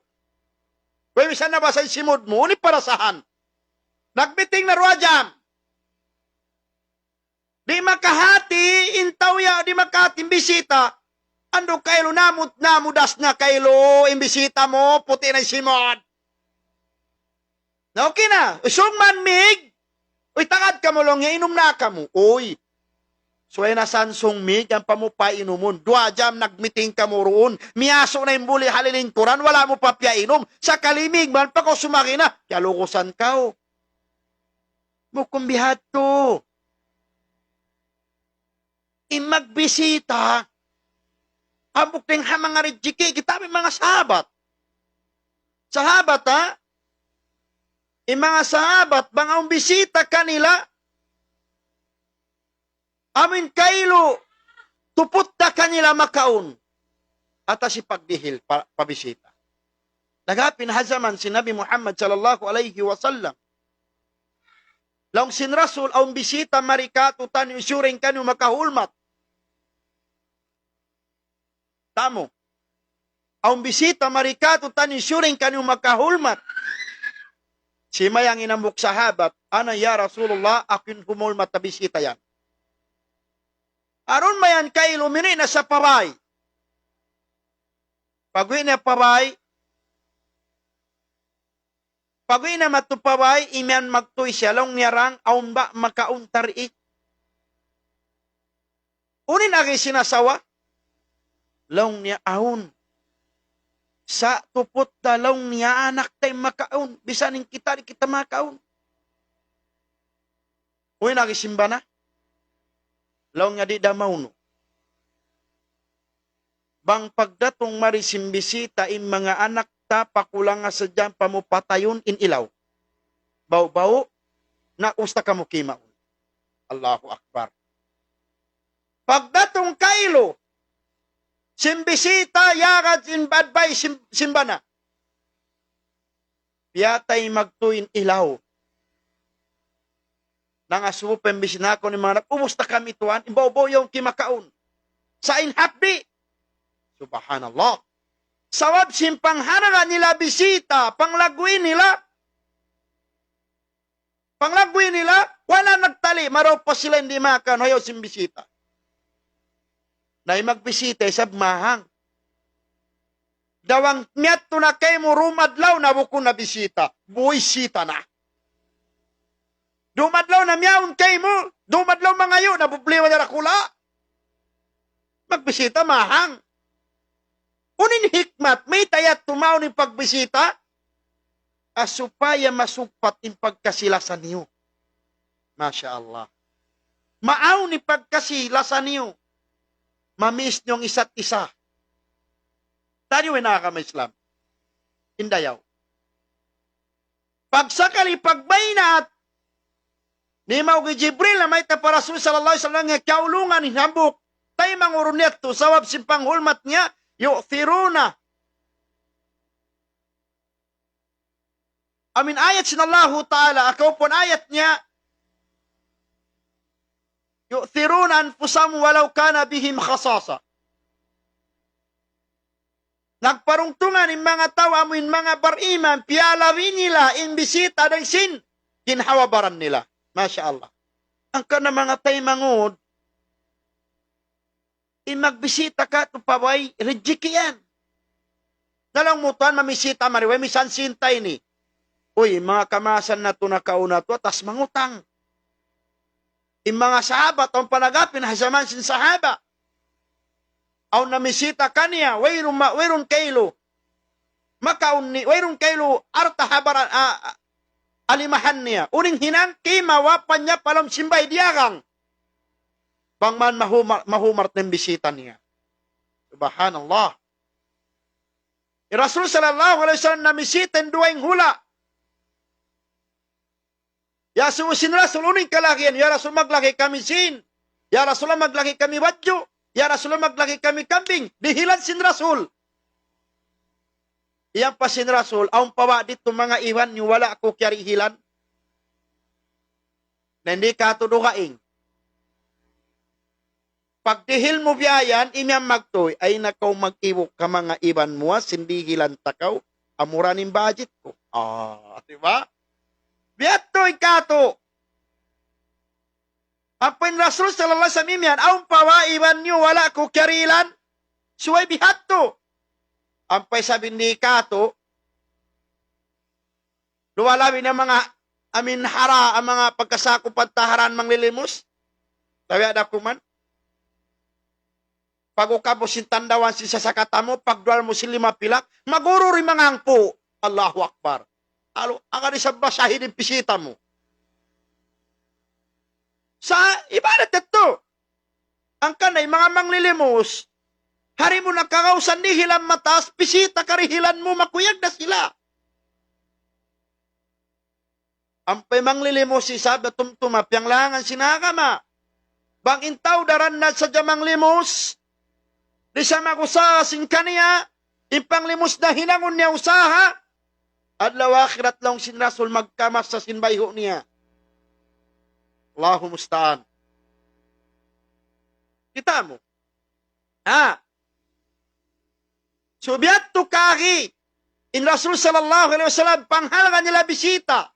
Way misan nabasa in simud mu, unu in parasahan? Nagmiting na duwa jam. Di' makahati in tau ya, di' makahati in bisita. Andu' kailu namut, namudas na kailu in bisita mu, puti' na in simud. Na okay na, usung man mig, "Uy, tagad kamu laung niya, inum na kamu." Uy, subay na sansung mig, ampa mu painumun. Duwa jam nagmiting kamu duun, miyasu' na in buli ha lilingkuran, wala' mu pa piyainum. Sakali mig man pa kaw sumagi na, kiyalugusan kaw. Bukun bihadtu. In magbisita, hambuuk dayn ha manga rijiki, kita' in manga sahabat. Sahabat, ha? In manga sahabat, bang awn bisita kanila, amu in kailu, tuput da kanila makaun. Atas hipagdihil pa, pa bisita. Nagapin ha jaman sin Nabi Muhammad sallallahu alayhi wasallam. Laung sin Rasul, awn bisita mari kātu'niyu, hisiyu dayn kaniyu makahulmat? Tamu. Awn bisita mari kātu'niyu, hisiyu dayn kaniyu makahulmat? Simayang in hambuuk sahabat, "Ana ya Rasulullah, aku in humulmat ha bisita yan." Awn mayan kailu, mini na sa pa bay. Pag-uwi' niya pa bay, pag-uwi' niya madtu pa bay, imiyan magtuy siya, laung niya, "Rang, awn ba makaun ta dii?" Unu in agi sin asawa? Laung niya, "Awn. Sa' tuput da," laung niya, "anak ta in makaun. Bisan in kita, di' kita makaun." Unu in agi sin bana? Laung niya, "Di' da maunu. Bang pagdatung mari sin bisita in manga anak ta, pakulanga sadja, ampa mu patayun in ilaw. Bau-bau, na usta kamu kimaun. Allahu Akbar. Pagdatung kailu, sin bisita, yagad sin badbay, sin, sin bana. Piyatay magtuy in ilaw. Nangasubu pa in bisita, "Aku ni manga anak, ubus na kami tuwan, in bau-bau yaun kimakaun." Sa' in hapdi'. Subhanallah. Sabab sin pangharga nila bisita, panglagui nila, panglagui nila, wala' nagtali', marayaw pa sila in di' makan, hayaw sin bisita. Na in magbisita, isab mahang. Daw bang miyadtu na kaymu dum adlaw na bukun na bisita. Buwisita na. Dum adlaw na miyawn kaymu, dum adlaw mangayu' na bublima na dakula'. Magbisita mahang. Unu in hikmat, mayta' yadtu mawn in pagbisita? Ah, supaya masugpat in pagkasi-lasa niyu. Masha Allah. Maawn in pagkasi-lasa niyu. Mamiss niyu in isa't isa. Tadi way na kama Islam. Indayaw. Pagsakali pagbaynaat, nimaug hi Jibril namayta' pa Rasul sallallahu alayhi wasallam, nga kaulungan in hambuuk taymanghud yadtu, sabab sin panghulmat niya, yu'thiruna. Amin ayat sin Allahu Ta'ala, akaw pun ayat niya, yu'thiruna anfusahum walaw kana bihim khasasa. Nagparuntungan in manga tau amu in manga bariman, piyalabi nila in bisita dayn sin ginhawa-baran nila. Masha Allah. Hangkan na manga taymanghud, in magbisita katu' pa way, rijiki yan. Na laung mu tuwan, mamisita mari, way misan sinta ini. Uy, manga kamaasan natu' nakauna tuud, tas mangutang. In manga sahaba, awn pa nag-apin ha jaman sin sahaba. Awn namisita kaniya, wayruun ma-, wayruun kailu. Makaun ni, wayruun kailu alta' ha bara-, a, a, alimahan niya. Unu in hinang, kimawa' pa niya pa lawm sin bay diyagang. Bang man mahumar, mahumar in bisita niya. Subhanallah. In Rasul sallallahu alayhi wasallam namisita in dugaing hula'. Iyasubu sin Rasul, unu in kalagihan? "Ya Rasul, maglagi kami sin. Ya Rasul, maglagi kami badju'. Ya Rasul, maglagi kami kambing." Dihilan sin Rasul. Iyan pa sin Rasul, "Awn pa ba didtu manga iban niyu wala' ku kiyarihilan?" Na in di' katu' dugaing. Pagdihil mu biya' yan, imiyan magtuy, "Ay na kaw mag-iwuk ha manga iban mu, ha, sin dihilan ta kaw, amura in budget ku." Ah, di ba? Biya' tuud katu'. Ampa in Rasul sallallahu alayhi wasallam imiyan, "Awn pa ba iban niyu wala' ku kiyarihilan?" Subay biya' hādtu. Ampa isab in di' katu', duwa labi na manga amin hara, ang manga pagkasakupan ta ha dān manglilimos. Tawi' ada kuman. Pag-ukab mu sin tandawan sin sasakatan mu, pagduwal mu sin lima pilak, magurur in manga hangpu'. Allahu Akbar. Alu, agad isab ba sahid in pisita mu. Sa' ibadat yadtu. Hangkan na in manga manglilimos, di' mu na kagausan dihilan mataas, pisita karihilan mu, makuyag na sila. Ampa in manglilimos isab na tumtuma piyanglangan sin agama. Bang in tau daran na sadja manglilimos, di' sa mag-usaha sin kaniya, in panglimos na hinangun niya usaha, adlaw akhirat laung sin Rasul magkamasa sin bayhu' niya. Allahu musta'an. Kita' mu. Ha? So, biya' hādtu kari in Rasul sallallahu alayhi wasallam, panghalga' nila bisita.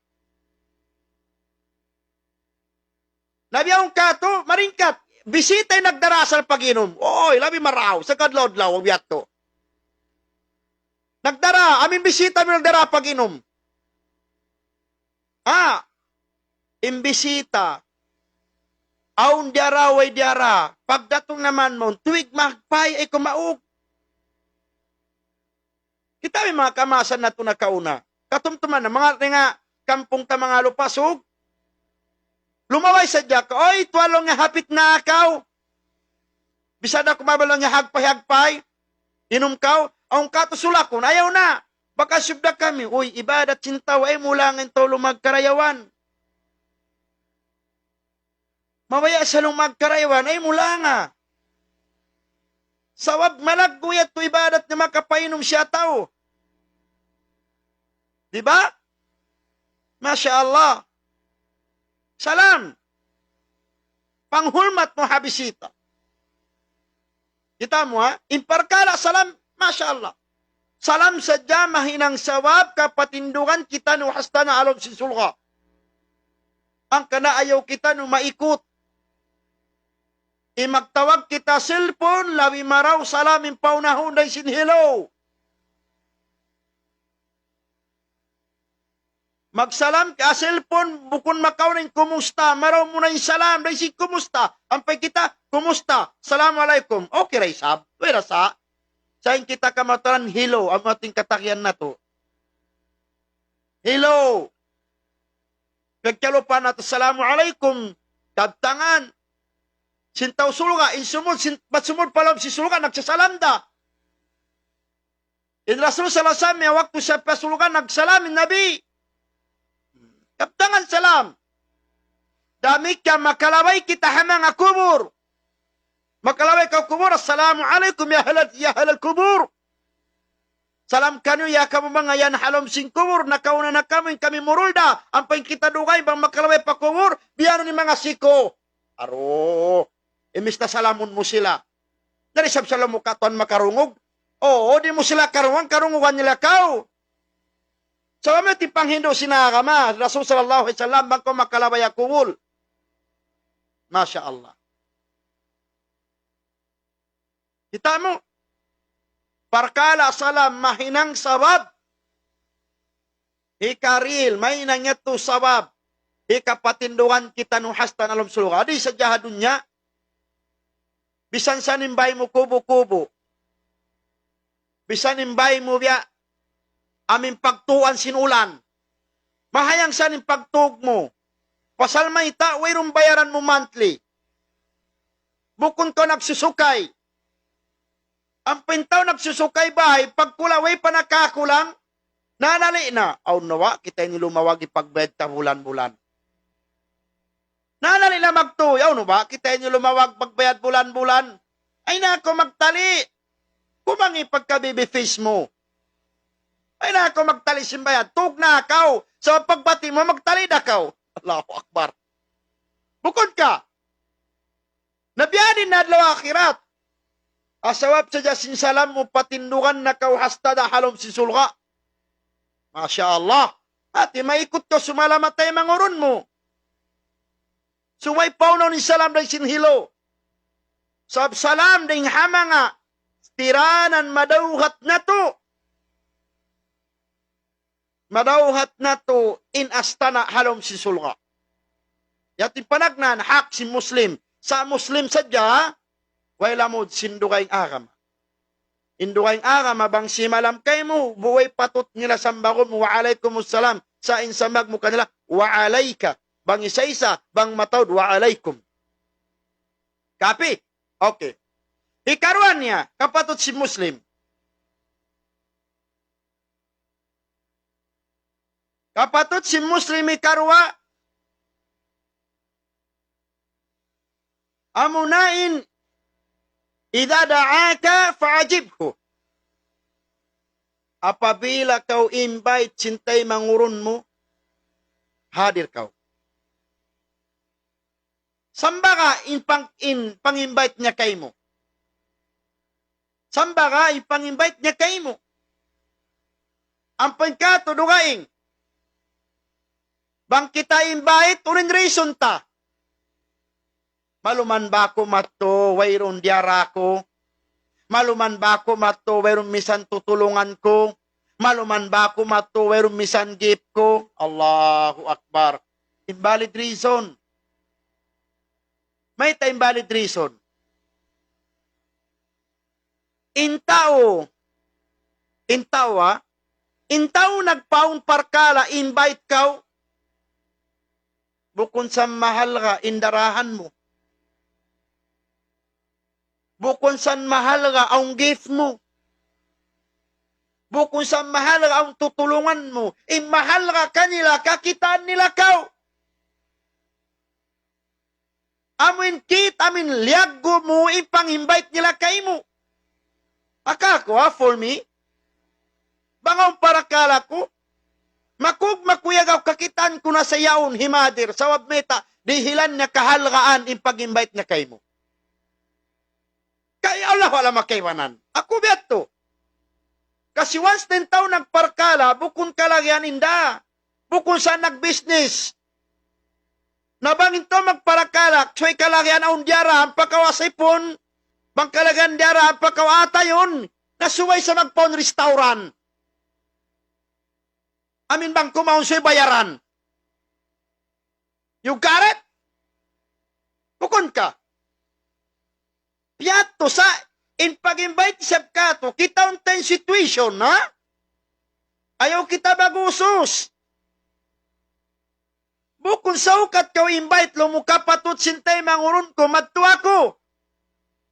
Na biya' hādtu katu', maringkat. Bisita in nagdara asal pag-inum. Oy, labi marayaw. Sa' kaadlaw-adlaw, biya' hādtu. Nagdara, amin bisita, amin nagdara pag-inum. Ha? In bisita, awn diyara, way diyara. Pagdatung naman mawn, tuwig mahagpay, ay kumaug. Kita' in manga kamaasan natu' nakauna. Katumtuman na, manga ringa kampung ta manga Lupasug. Lumaway sadja kaw, "Oy, tuwan laung niya hapit na kaw. Bisan da kumaun laung niya hagpay-hagpay. Inum kaw." Awn katu' sulakun, "Ayaw na. Makasub da kami, uy, ibadat sin tau, ay mulanga in tau lumag karayawan. Mabaya' sa lumag karayawan, ay mulanga. Sabab malaggu' yadtu ibadat niya, makapainum siya tau. Di ba? Masha Allah. Salam. Panghulmat mu ha bisita. Kita' mu, ha? In parkala' salam, masha Allah. Salam sadja mahinang sabab kapatindugan kitaniyu hasta na ha lawm sin surga'. Hangkan ayaw kitaniyu maikut. In magtawag kita cellphone, labi marayaw salam in paunahun dayn sin hello. Magsalam ka cellphone, bukun makauna in kumusta, marayaw mu na in salam dayn sin kumusta. Ampa in kita, kumusta? Assalamu alaykum. Okay ra isab. Way ra sa. Sa' in kita kamataran, hello, amu in katakian natu'. Hello. Pagkalupa natu', assalamu alaykum. Kabtangan. Sin tau surga', in sumud, sin, bat sumud pa lawm sin surga', nagsasalam da. In Rasul sallallahu alayhi wasallam, waktu siya pa surga', nagsalam in Nabi. Kabtangan salam. Damikkiyan makalabay kita ha manga kubul. Makalabay kaw kubul, "Assalamu alaykum ya ahlal, ya ahlal kubul." Salam kaniyu ya kamu manga yan ha lawm sin kubul, nakauna na kamu, in kami murul da, ampa in kita dugaing bang makalabay pa kubul, biyanu in manga siku. Aru, imbis na salamun mu sila. Di' isab salamun mu katan makarungug. Oo, di' mu sila karungugan, karungugan nila kaw. Sabab amu in panghindu' sin agama, Rasul sallallahu alayhi wasallam, bang kaw makalabay ha kubul. Masha Allah. Kita' mu, parkala' salam mahinang sabab. Hikarihil, mahinang yadtu sabab. Hikapatindugan kitaniyu hasta na ha lawm surga'. Di' sadja ha dunya. Bisan sa in bay mu kubu-kubu. Bisan in bay mu biya' amu in pagtuuan sin ulan. Mahayang sa in pagtug mu. Pasal mayta', wayruun bayaran mu monthly. Bukun kaw nagsusukay. Ampa in tau nagsusukay bay, pagkula' way pa nakakulang, nanali' na. Awn na ba kita ini lumawag ipagbayad ta bulan-bulan. Nanali' na magtuy, awn na ba kita ini lumawag pagbayad bulan-bulan. Ay na aku magtali'. Kumangi' pagka baby face mu. Ay na aku magtali' sin bayad. Tug na kaw. Sa' pagbati' mu, magtali' da kaw. Allahu Akbar. Bukun ka. Na biya' diin na adlaw akhirat. Asawab sadja sin salam mu patindugan na kaw hasta da ha lawm sin surga'. Masha Allah. Hati maikut kaw sumalamat ha manga urun mu. Subay paunahun in salam dayn sin hello. Sabab salam dayn ha manga tiranan madawhat natu'. Madawhat natu' in astana' ha lawm sin surga'. Yadtu in panagnaan hak sin Muslim. Sa' Muslim sadja, ha? Way lamud sin dugaing agama. In dugaing agama bang simalam kaymu, bu way patut nila sambagun mu, "Wa alaykumus salam." Sa' in sambag mu kanila, "Wa alayka." Bang isa-isa, bang mataud, "Wa alaykum." Kapi? Okay. Hikaruwa niya, kapatut sin Muslim. Kapatut sin Muslim hikaruwa, amuna in, "Idha da'aka fa'ajibhu." Apabila kaw invite sin taymanghud mu, hadir kaw. Sambaga in pang-, in pang-invite niya kaymu. Sambaga in pang-invite niya kaymu. Ampa in katu' dugaing. Bang kita invite, unu in reason ta? Maluman ba aku madtu, wayruun diyara ku? Maluman ba aku madtu, wayruun misan tutulungan ku? Maluman ba aku madtu, wayruun misan gift ku? Allahu Akbar. Invalid reason. Mayta' invalid reason? In tau, in tau, ha? In tau nagpaawn parkala', invite kaw, bukun sa mahalga' in darahan mu. Bukun sa mahalga' awn gift mu. Bukun sa mahalga' awn tutulungan mu, in mahalga' kanila kakitaan nila kaw. Amu in kit, amu in liyaggu' mu in pang-invite nila kaymu. Aka aku, ha, for me, bang awn parakala' ku, makug-, makuyag aku kakitaan ku na sa yaun himadir, sabab mayta', dihilan niya kahalgaan in pag-invite niya kaymu. Kay Allahu a'lam ha kaibanan. Aku biya' tu. Kasi once in tau nagparakala', bukun kalagihan in da. Bukun sa nag-business. Na bang in tau magparakala', subay kalagihan awn diyara, ampa kaw asipun, bang kalagihan diyara, ampa kaw atayun, na subay sa magpaun restaurant. Amin bang kumaun subay bayaran. You got it? Bukun ka. Biya' tu sa, in pag-invite isab katu', kitaun ta in situation, ha? Ayaw kita mag-usus. Bukun sa ukat kaw invite, laung mu kapatut sin taymanghud ku, madtu aku.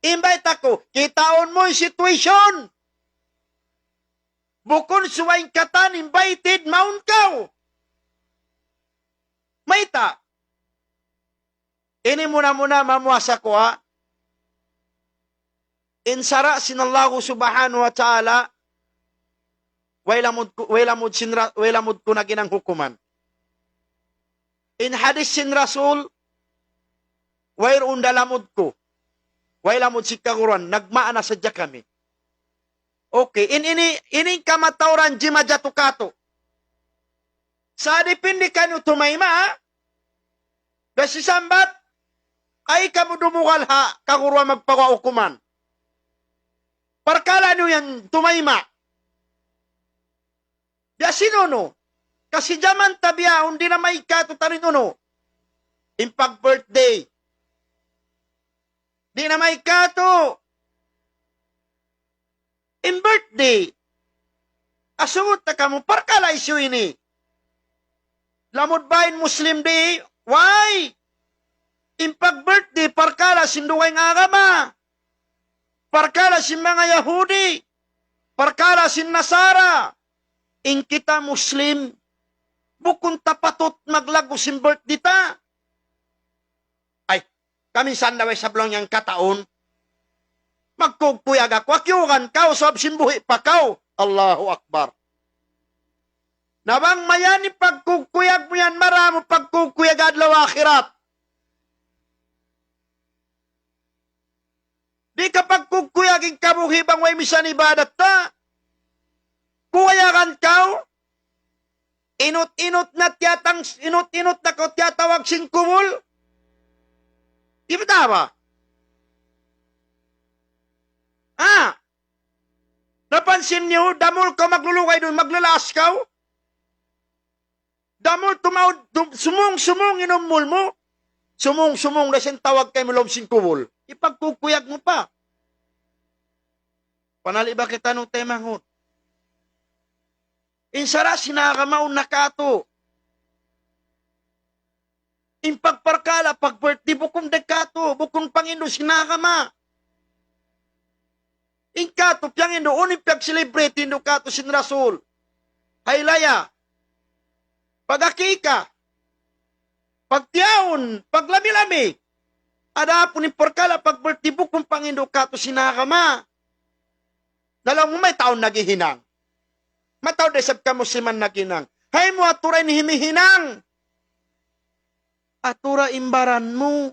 Invite aku. Kitaun mu in situation. Bukun subay in katan invited, mawn kaw. Mayta'? Ini muna-muna mamuasa ku, ha. In sara' sin Allahu Subhanahu wa Ta'ala, way lamud ku, way lamud sin ra-, way lamud ku naginang hukuman. In hadith sin Rasul, wayruun da lamud ku. Way lamud sin kaguruan, nagmaana sadja kami. Okay, in, ini, ini in kamatauran jimajatu katu'. Sa' dipindi kaniyu tumayma', ha? Biya' sin sambat, ayaw kamu dumugal ha kaguruan magpaguwa' hukuman. Parkala' niyu yan tumayma'. Biya' sin unu, kasi jaman ta bihaun di' na maig katu' ta in unu, in pag-birthday. Di' na maig katu'. In birthday. Asubu ta kamu, parkala' issue ini. Lamud ba in Muslim di'? Why? In pag-birthday, parkala' sin dugaing agama. Parkala' sin manga Yahudi. Parkala' sin Nasara. In kita Muslim, bukun ta patut maglaggu' sin birthday ta. Ay, kaminsan da way sablung yan kataun. Magkukuyag aku, akiyugan kaw, sabab sin buhi' pa kaw. Allahu Akbar. Na bang mayan in pagkukuyag mu yan, marayaw mu pagkukuyag adlaw akhirat. Di' ka pagkukuyag in kabuhi' bang way misan ibadat ta. Kuyagan kaw, inut-inut na tiyatang-, inut-inut na kaw tiyatawag sin kubul. Di' ba tama? Ah! Napansin niyu, damul kaw maglulugay duun, maglalaas kaw? Damul tumaud, dum-, sumung-sumung in umul mu. Sumung-sumung da sin tawag kaymu lawm sin kubul. Ipagkukuyag mu pa. Panali' ba kitaniyu taymanghud? In sara' sin agama mawn na katu'. In pagparkala', pag-birthday, bukun da katu', bukun pangindu' sin agama. In katu', piyangindu', unu in piyag-celebrate hindu' katu' sin Rasul. Haylaya. Pag-akika. Pagtiyaun, paglami-lami. Adapun in parkala' pag-birthday, bukun pangindu' katu' sin agama. Na laung mu mayta' awn naghihinang. Mataud da isab kamusliman naghinang. Hay mu atura in himihinang. Atura in baran mu.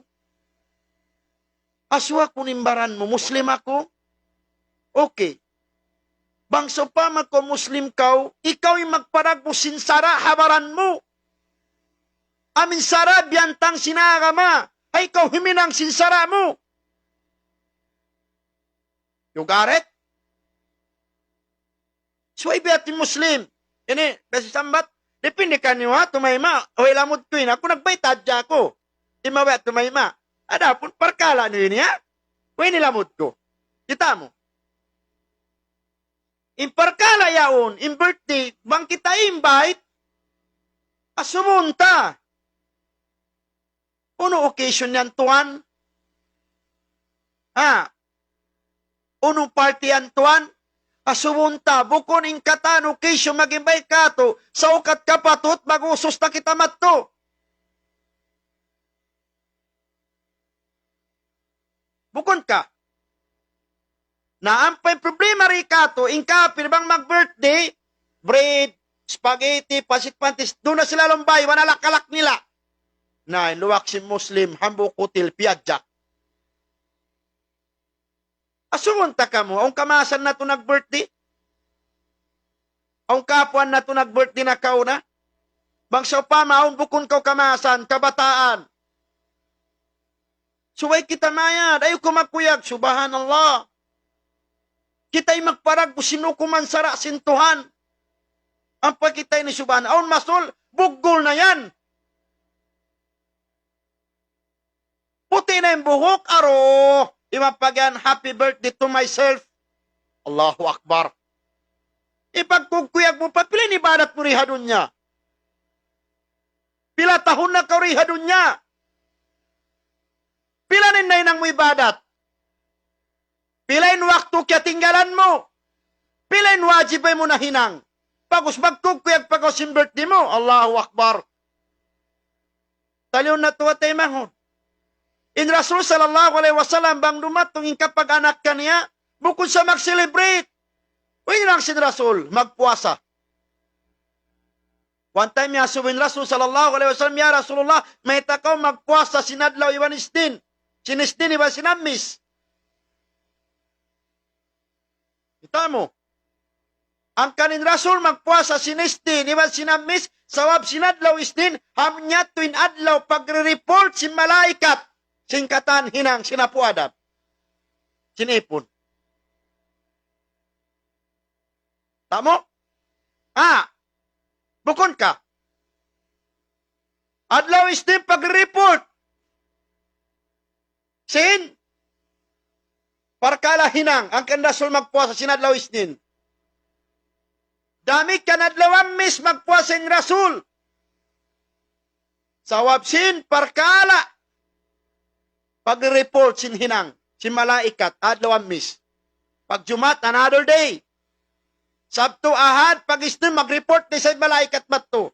Asuwa kunu' in baran mu, Muslim aku. Okay. Bang sawpama kaw Muslim kaw, ikaw in magparagbus sin sara' ha baran mu. Amu in sara' biyantang sin agama. Hay kaw himinang sin sara' mu. You got it? Subay biya' ha yan in Muslim. Ini, biya' sin sambat, dipindi kaniyu ha, tumayma', way lamud ku ini, aku nagbayta' hadja aku. Di' mabaya' tumayma'. Adapun parkala' niyu ini ha, way ini lamud ku. Kita' mu. In parkala' yaun, in birthday, bang kita invite, asubuhun ta. Unu occasion yan, tuwan? Ha? Unu party yan, tuwan? Asubuhun ta, bukun in katan occasion mag-invite katu', sa' ukat kapatut, mag-usus na kita madtu. Bukun ka. Na ampa in problema di katu', in kapil bang mag-birthday, bread, spaghetti, pancit-pantis, duun na sila lumbay, iban alak-alak nila. Na, in luwak sin Muslim, hambuuk hotel, piyajak. Asubuhun ta kamu, awn kamaasan natu' nag-birthday? Awn kaapuan natu' nag-birthday nakauna? Bang sawpama, awn bukun kaw kamaasan, kabataan. Subay kita mayad, ayaw kaw magkuyag, subhanallah. Kita in magparagbu sin hukuman sara' sin Tuhan. Ampa kita ini subhan, awn masul, buggul na yan. Puti' na in buhuk, aru, imapagyan, "Happy birthday to myself." Allahu Akbar. Ipagkukuyag mu pa, pila in ibadat mu di ha dunya? Pila tahun na kaw di ha dunya? Pila na in nahinang mu ibadat? Pila in waktu kiyatinggalan mu? Pila in wajib mu nahinang? Pag'ubus magkukuyag pa kaw sin birthday mu. Allahu Akbar. Talihun natu' ha taymanghud. In Rasul sallallahu alayhi wasallam bang dumatung in kapag-anak kaniya, bukun sa mag-celebrate. Way hinang sin Rasul, magpuasa. One time iyasubu in Rasul sallallahu alayhi wasallam, "Ya Rasulullah, mayta' kaw magpuasa sin adlaw iban Isnin? Sin Isnin iban sin Hammis?" Kita' mu. Hangkan in Rasul magpuasa sin Isnin iban sin Hammis, sabab sin adlaw Isnin, amu yadtu in adlaw pagre-report sin malaikat sin katan hinang sin apu' Adam. Sin ipun. Kita' mu? Ah, bukun ka. Adlaw Isnin pagre-report sin parkala' hinang, hangkan Rasul magpuasa sin adlaw Isnin. Damikkiyan adlaw Hammis magpuasa in Rasul. Sabab sin parkala' pagre-report sin hinang sin malaikat, adlaw Hammis. Pag Jumaat, another day. Sabtu, Ahad, pag Isnin, mag-report na isab in malaikat madtu.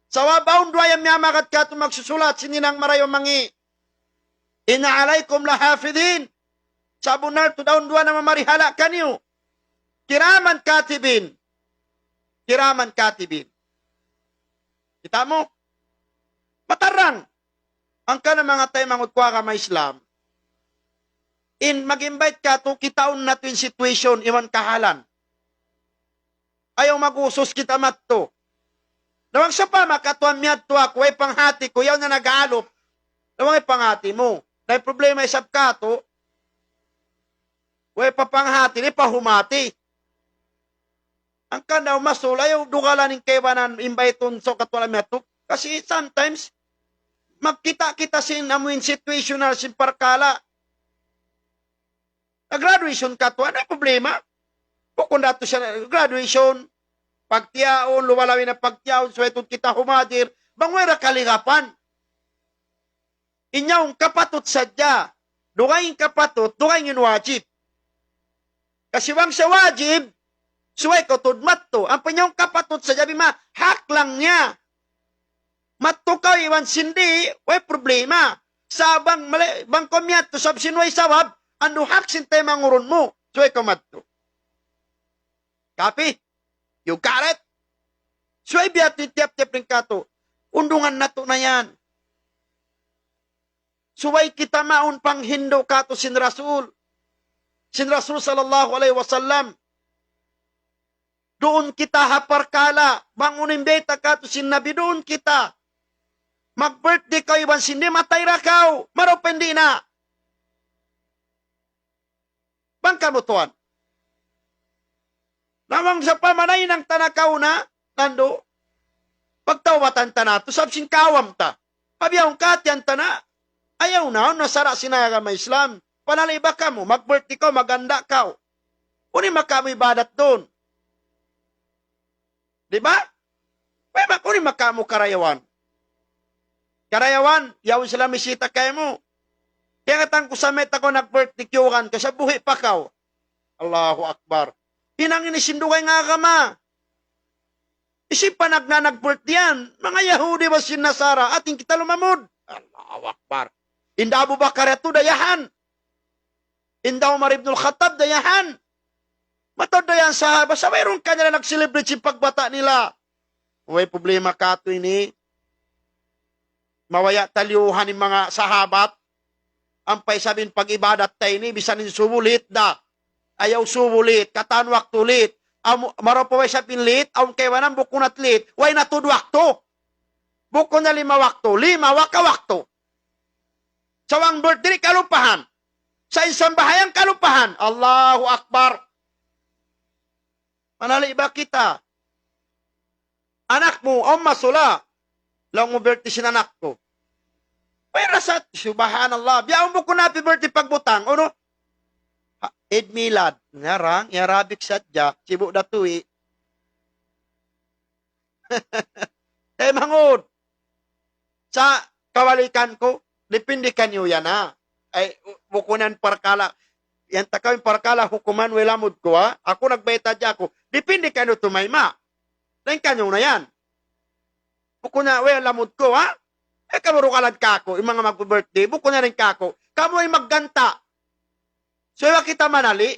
Sabab awn duwa yan miyamagad katu' magsusulat sin hinang marayaw mangi'. إن عليكم لحافظين. Sabunnal tuud awn duwa namamarihala' kaniyu. كراما كاتبين. كراما كاتبين. Kita' mu? Matarrang. Hangkan manga taymanghud ku ha agama Islam, in mag-invite katu', kitaun natu' in situation iban kahalan. Ayaw mag-usus kita madtu. Na bang sawpama katu' miyadtu aku, way panghati ku, yaun na nag-aalup. Na bang way panghati mu. Na in problema isab katu', way pa panghati, di' pa humati. Hangkan daw masul, ayaw dugalan in kaibanan, invite-un sa' katu' wala' miyadtu. Kasi sometimes, magkita' kita sin amuin situational sin parkala'. Na graduation katu', unu in problema? Bukun da tu siya graduation, pagtiyaun, luwalawi na pagtiyaun, subay tuud kita humadir, bang way da kaligapan. In yaun kapatut sadja, dugaing kapatut, dugaing in wajib. Kasi bang sa wajib, subay kaw tuud madtu. Ampa in yaun kapatut sadja, bima, hak laung niya. Madtu kaw iban sin di', way problema. Sa' bang mali, bang kaw miyadtu sabab sin way sabab, andu' hak sin taymanghud mu, subay kaw madtu. Copy? You got it? Subay biya' ha yan in tiyap-tiyap dayn katu'. Undungan natu' na yan. Subay kita mawn panghindu' katu' sin Rasul. Sin Rasul sallallahu alayhi wasallam. Duun kita ha parkala', bang unu in bayta' katu' sin Nabi, duun kita. Mag-birthday kaw iban sin di', matay da kaw, marayaw pa in di' na. Bang kamu tuwan. Na bang sawpama nahinang ta nakauna, nandu', pagtawbatan ta na tu, sabab sin kaawam ta. Pabiyaun katiyan ta na, ayaw na, awn na sara' sin agama Islam. Panali ba kamu, mag-birthday kaw, maghanda kaw. Unu in makamu ibadat duun? Di' ba? Way ba, unu in makamu karayawan? Karayawan, yaun sila misita kaymu. Kiyangatan ku sa mayta' kaw nag-birthday, kiyugan ka, sa' buhi' pa kaw. Allahu Akbar. Hinang ini sin dugaing agama. Hisiyu pa nag-, na nag-birthday yan? Manga Yahudi ba sin Nasara? Atin kita lumamud. Allahu Akbar. Hinda Abu Bakar yadtu dayahan. Hinda Umar ibn al-Khattab dayahan. Mataud dayahan sahabat. Sa' wayruun kanila nag-celebrate sin pagbata' nila. Way problema katu' ini. Mabaya' ta liyuhan in manga sahabat. Ampa isab in pag-ibadat ta ini, bisan in subu late da. Ayaw subu late, katan waktu late. Amu, marayaw pa way isab in late, awn kaibanan bukun na late. Way na tuud waktu. Bukun na lima waktu, lima waka waktu. Sa' bang birthday kalupahan. Sa' in sambahayang kalupahan. Allahu Akbar. Manali' ba kita? Anak mu, awn masula. Laung mu birthday sin anak ku. Way rasa, subhanallah. Biya' awn bukun happy birthday pagbutang. Unu? Ha, Eid Milad. Ngarang, in Arabic sadja. Sibu' da tuwi. Taymanghud. Sa' kabalikan ku, depende kaniyu yan, ha. Ay, bukun yan parkala', yan ta kaw in parkala' hukuman, way lamud ku, ha. Aku nagbayta' hadja aku. Depende kaniyu tumayma'. Dayn kaniyu na yan. Bukun na, way lamud ku, ha. Ay, kamu rukalan kaku', in manga mag-birthday, bukun na dayn kaku'. Kamu in magganta'. So, iban kita manali'.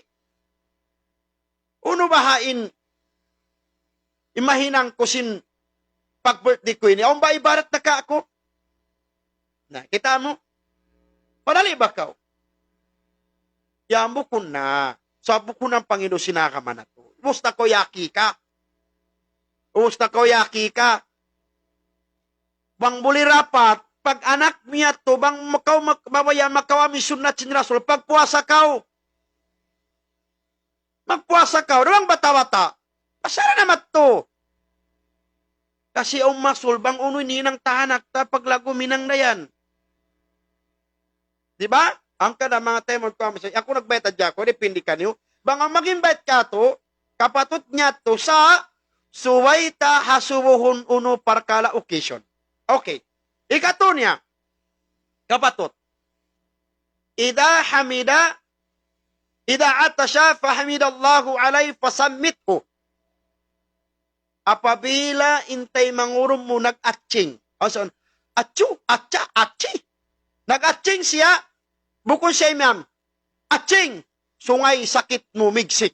Unu baha' in, in mahinang ku sin pag-birthday ku ini? Awn ba ibarat na kaku'? Na, kita' mu? Manali' ba kaw? Yan bukun na. Sa' bukun na in panghindu' sin agama natu'. Ubus na kaw yaki ka. Ubus na kaw yaki ka. Bang buli dapat, pag-anak mu yadtu, bang makaw mak-, mabaya' makawa' mu in sunnat sin Rasul, pagpuasa kaw. Magpuasa kaw, da bang bata'-bata'. Pasal na madtu. Kasi awn masul, bang unu in hinang ta ha anak ta, paglaggu' hinang da yan. Di ba? Hangkan da manga taymanghud ku, aku nagbayta' hadja aku, depende kaniyu. Bang awn mag-invite katu', kapatut niya yadtu sa' subay ta hasubuhun unu parkala' occasion. Okay. Ikatu niya, kapatut. إذا حمد، إذا عطس فحمد الله عليه فشمته. Apabila in taymanghud mu nag-aching. Asan? Achu, acha, achi. Nag-aching siya, bukun siya imam. Aching, sungay sakit mu migsik.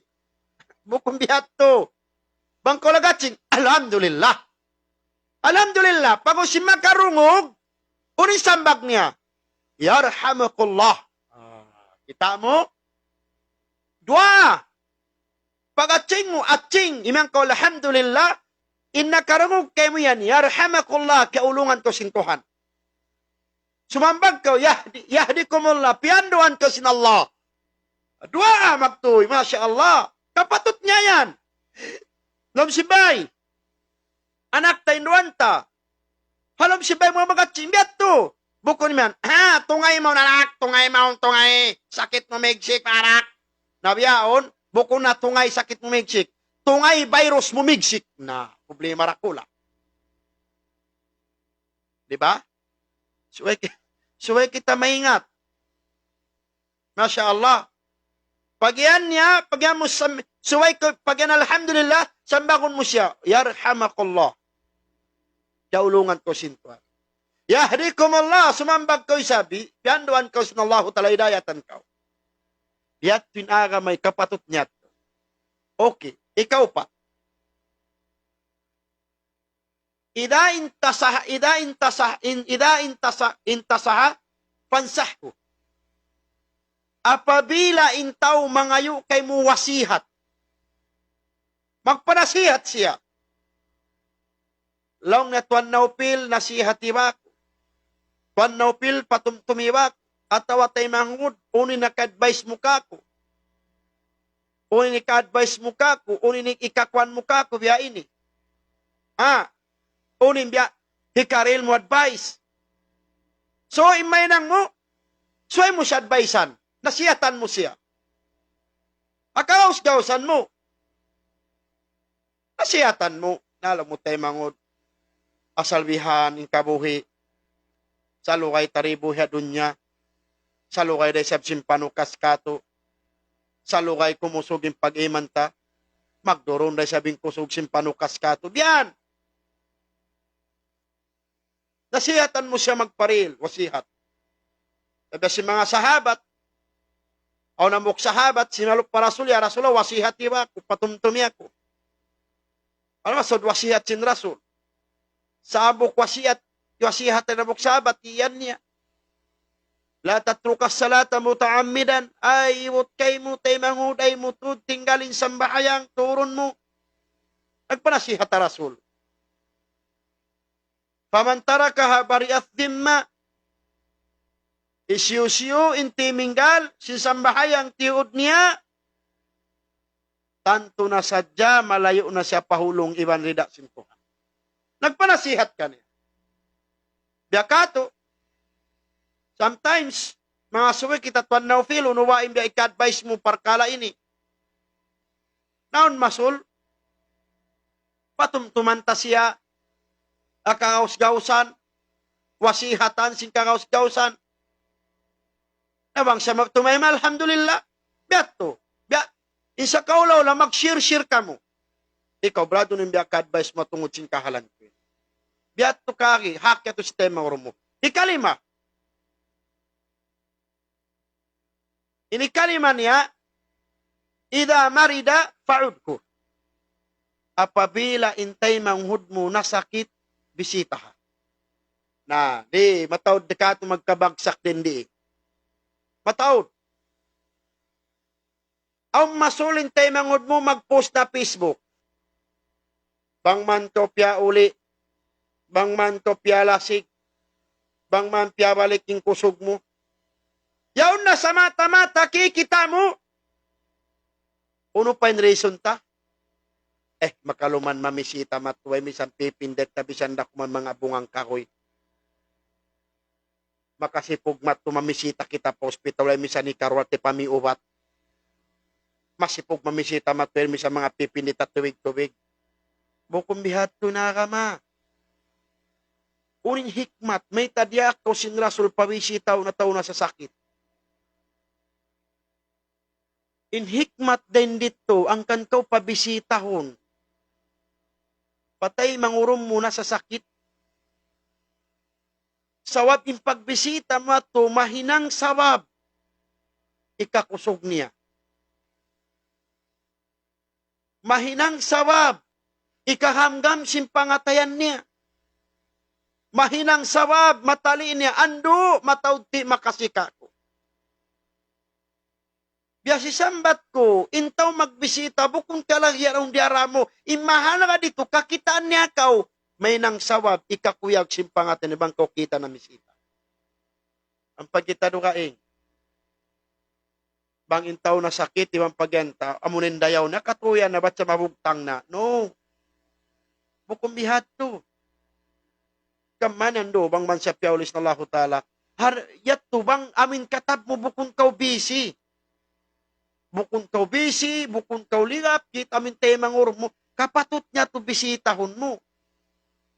Bukun biya' yadtu. Bang kaw nag-aching, alhamdulillah. Alhamdulillah. Pag-ubus in makarungug, unu in sambag niya? Yarhamukallah. Ah, kita' mu? Duwaa. Pag-aching mu, aching, imiyan kaw alhamdulillah, in nakarungug kaymu yan, yarhamakallah, kiyaulungan kaw sin Tuhan. Sumambag kaw, yahdi-, yahdikumullah, piyanduan kaw sin Allah. Duwaa magtuy, masha Allah. Kapatut niya yan. Lawm sin bay. Anak ta, hinduan ta. Ha lawm sin bay mu mag-aching, biya' yadtu. Bukun imiyan, ha, tungay mawn anak, tungay mawn, tungay. Sakit mu migsik, anak. Na biya' yaun, bukun na tungay sakit mu migsik. Tungay virus mu migsik. Na, problema dakula'. Di ba? Subay ki-, subay kita maingat. Masha Allah. Pag-iyan niya, pag-iyan mu sam-, subay ku, pag-iyan alhamdulillah, sambagun mu siya. Yarhamakallah. Kiyaulungan kaw sin Tuhan. Yahdikumullah, sumambag kaw isab, piyanduan kaw sin Allahu Ta'ala, hidayatan kaw. Biya' yadtu in agama, kapatut niya yadtu. Okay, ikaupat. إذا انتصح، إذا انتصح، إن، إذا انتصح، انتصح فانصحه. Apabila in tau mangayu' kaymu wasihat, magpanasihat siya. Laung niya, Tuan Naupil, nasihati ba aku. Tuan Naupil, patumtumi ba aku. Atawa taymanghud, unu in naka-advise mu kaku'. Unu in ika-advise mu kaku', unu in ikakuan mu kaku', biya' ini. Ha? Unu in biya' hikarihil mu advice. So, in mahinang mu, subay mu siya advisean, nasihatan mu siya. Akagaus-gausan mu. Nasihatan mu, na laung mu taymanghud. Asal bihan in kabuhi'. Salugay ta di buhi' ha dunya. Salugay da isab sin panukas katu'. Salugay kumusug in pag-iman ta. Magdurun da isab in kusug sin panukas katu'. Biya' yan. Nasihatan mu siya magparil, wasihat. Sabab sin manga sahabat, awn hambuuk sahabat, simalup pa Rasul, "Ya Rasulullah, wasihati ba aku, patumtumi aku." Unu maksud wasihat sin Rasul? Sa' hambuuk wasihat, wasihat sin hambuuk sahabat, iyan niya. "لا تترك الصلاة متعمدا." Ay, iwut kaymu, taymanghud, ay mu tuud tinggal in sambahayang, turun mu. Nagpanasihat in Rasul. "فمن تركها برئت ذمته." Hisiyu-siyu in timinggal sin sambahayang tiyuud niya, tantu na sadja malayu' na siya pa hulung iban rida sin Tuhan. Nagpanasihat kaniya. Biya' katu', sometimes, manga suwi kita Tuan Naufil, unu ba in biya' ika-advise mu parkala' ini? Na awn masul, patumtuman ta siya, ha kagaus-gausan, wasihatan sin kagaus-gausan. Na bang siya ma-, tumayma', alhamdulillah. Biya' tu. Biya', in sakaula-ula, mag-share-share kamu. Ikaw, brother, in biya' ka-advise mu tungud sin kahalan ku. Biya' tu kari, hak yadtu sin taymanghud mu. Hikalima. Ini kalima niya, "إذا مرض فعده." Apabila in taymanghud mu nasakit, bisitaha. Na, di', mataud di' katu' magkabagsak dindi. Mataud. Awn masul in taymanghud mu mag-post na Facebook. Bang man kaw piyauli', bang man kaw piyalasig, bang man piyabalik in kusug mu. Yaun na sa mata-mata kikita' mu. Unu pa in reason ta? Eh, makaluman mamisita matu, way misan pipindit na bisan da kuman manga bungang kahuy. Makasipug matu mamisita kita pa hospital, way misan hikaruwal ti pamiubat. Masipug mamisita matu, way misan manga pipindit ha tubig-tubig. Bukun bihadtu in agama. Unu in hikmat, mayta' diyaak kaw sin Rasul pabisitahun ha tau nasasakit? In hikmat dayn didtu, hangkan kaw pabisitahun pa taymanghud mu nasasakit. Sabab in pagbisita mu yadtu, mahinang sabab hikakusug niya. Mahinang sabab hikahamgam sin pangatayan niya. Mahinang sabab matali' niya, andu', mataud ti' makasi kāku'. Biya' sin sambat ku, in tau magbisita, bukun kalagihan awn diyara mu, in mahalaga' didtu, kakitaan niya kaw, mahinang sabab hikakuyag sin pangatayan niya bang kaw kita' namisita. Ampa kita dugaing. Bang in tau nasakit, iban pagiyan ta, amu na in dayaw na, katuyan na, bat sa mabugtang na. No. Bukun bihadtu. Kaman yan du, bang man siya piyauli' sin Allahu Ta'ala. Har, yadtu bang amin katab mu, bukun kaw busy. Bukun kaw busy, bukun kaw ligap, kita' amin taymanghud mu, kapatut niya tu bisitahun mu.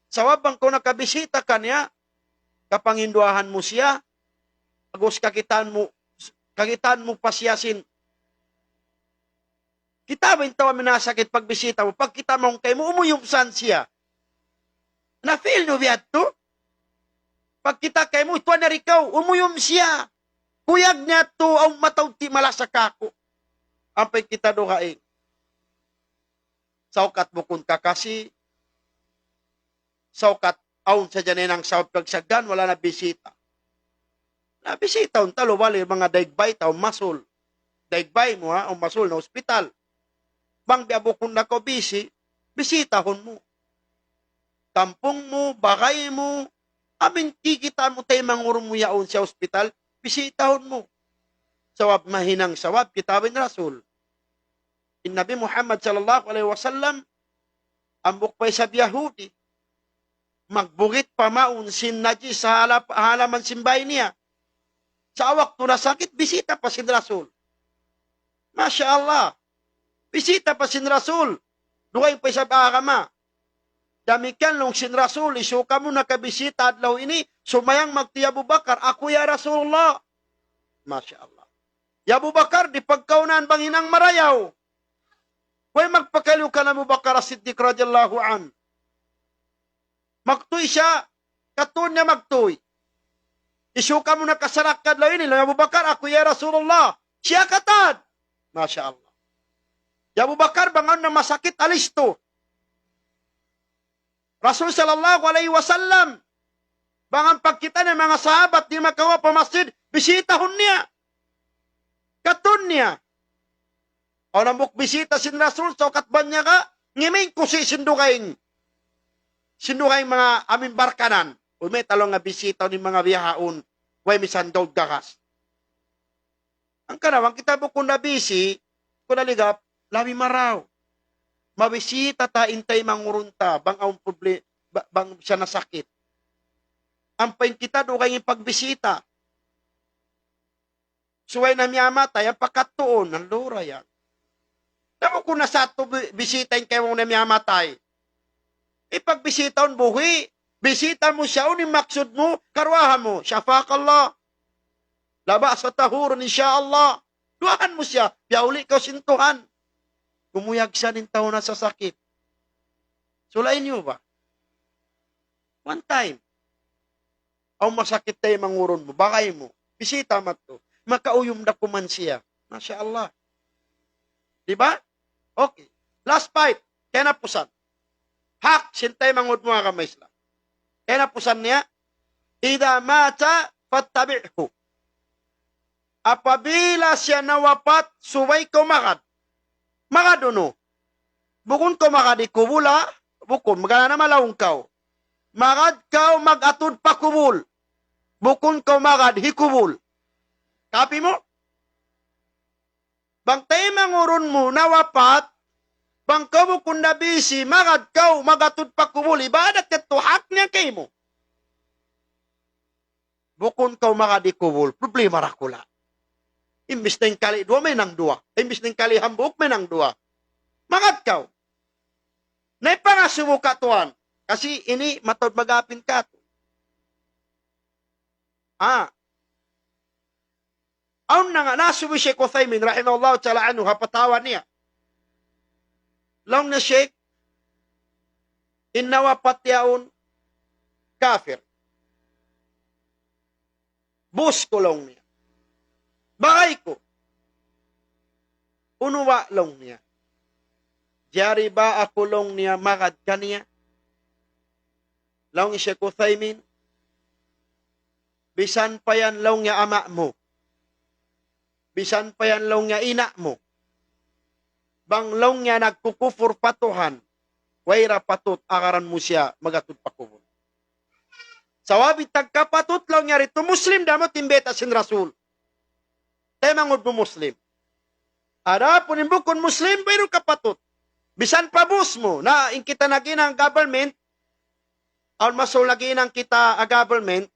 Sabab bang kaw nakabisita kaniya, kapanginduwaahan mu siya, agus kakitaan mu, kakitaan mu pa siya sin. Kita' ba in tau amin nasakit pagbisita mu, pagkita' mawn kaymu, umuyum san siya. Na-feel niyu biya' yadtu? Pagkita' kaymu, tuwan na rin kaw, umuyum siya. Kuyag niya tu, awn mataud ti' malasa kāku'. Ampa in kita dugaing. Saukat bukun kakasi, saukat awn sadja nahinang sabab kagsagdan, wala' na bisita. Na bisita, unta lubali manga daigbay ta, awn masul. Daigbay mu, ha, awn masul na hospital. Bang biya' bukun na kaw busy, bisitahun mu. Kampung mu, bagay mu, amin kikita' mu taymanghud mu yaun sin hospital, bisitahun mu. Sabab mahinang sabab, kita' ba in Rasul. In Nabi Muhammad sallallahu alayhi wasallam, hambuuk pa isab Yahudi, magbugit pa mawn sin najis ha halap-, halaman sin bāy niya. Sa' waktu nasakit, bisita pa sin Rasul. Masha Allah. Bisita pa sin Rasul. Dugaing pa isab agama. Damikkiyan laung sin Rasul, hisiyu kamu nakabisita adlaw ini, sumayang magtuy hi Abu Bakar, aku ya Rasulullah. Masha Allah. Ya Abu Bakar, di' pagkaunahan bang hinang marayaw. Way magpakaliyu kan Abu Bakar As-Siddiq radiyallahu anhu. Magtuy siya, katuun niya magtuy. Isuka mu na kasarakat law ini, laung Abu Bakar, aku ya Rasulullah. Siya katan. Masha Allah. Ya Abu Bakar, bang awn na masakit, alistu. Rasul sallallahu alayhi wasallam, bang awn pagkita' niya manga sahabat di' makawa' pa masjid, bisitahun niya. Katuun niya. Awn hambuuk bisita sin Rasul, sa' ukat banyaga, ngiming kusi sin dugaing. Sin dugaing manga amin barkanan. Uy, mayta' laung nga bisita ini manga bihaun, way misan gaud gagas. Hangkan bang kita bukun na busy, bukun na ligap, labi marayaw. Mabisita ta in taymanghud ta, bang awn problema, bang siya nasakit. Ampa in kita dugaing in pagbisita. Subay na miyamatay, ampa katuun, nalura yan. Na bukun na sa tu bi-, bisita in kaymu na miyamatay. Ipagbisita un buhi', bisita mu siya, unu in maksud mu, karuwahan mu, شفاك الله، لا بأس طهور إن شاء الله. Duwaahan mu siya, piyauli' kaw sin Tuhan. Kumuyag siya in tau nasasakit. Sulain niyu ba? One time. Awn masakit taymanghud mu, bagay mu. Bisita madtu. Makauyum da kuman siya. Masha Allah. Di ba? Okay. Last five. Kahinapusan. Hak sin taymanghud mu agama Islam. Kahinapusan niya, إذا مات فاتبعه. Apabila siya nawapat, subay kaw magad. Magad unu? Bukun kaw magad hikubul, ha? Bukun, magad na malaung kaw. Magad kaw mag-atud pa kubul. Bukun kaw magad hikubul. Kapi mu? Bang taymanghud mu nawapat, bang kaw bukun na busy, magad kaw mag-atud pa kubul, ibadat yadtu, hak niya kaymu. Bukun kaw magad hikubul, problema dakula'. Imbis na in kali' duwa, mahinang duwa. Imbis na in kali' hambuuk, mahinang duwa. Magad kaw. Na ipangasubu katuan. Kasi ini mataud mag-apin katu'. Ah. Awn na nga, nasubu hi Sheikh Uthaymin, rahimahullahu ta'ala anhu, ha fatawa niya. Laung niya, Sheikh, in nawapat yaun kafir. Buus ku, laung niya. Bagay ku. Unu ba, laung niya. Jari ba aku, laung niya, magad kaniya? Laung hi Sheikh Uthaymin, bisan pa yan, laung niya, ama' mu. Bisan pa yan, laung niya, ina' mu. Bang, laung niya, nagkukupur pa Tuhan, way da patut agaran mu siya mag-atud pa kubul. Sabab in tagkapatut, laung niya, didtu Muslim, damikkiyan in bayta' sin Rasul. Taymanghud mu Muslim. Adapun in bukun Muslim, wayruun kapatut. Bisan pa buus mu, na in kita naghinang government, awn masul naghinang kita, ah, government,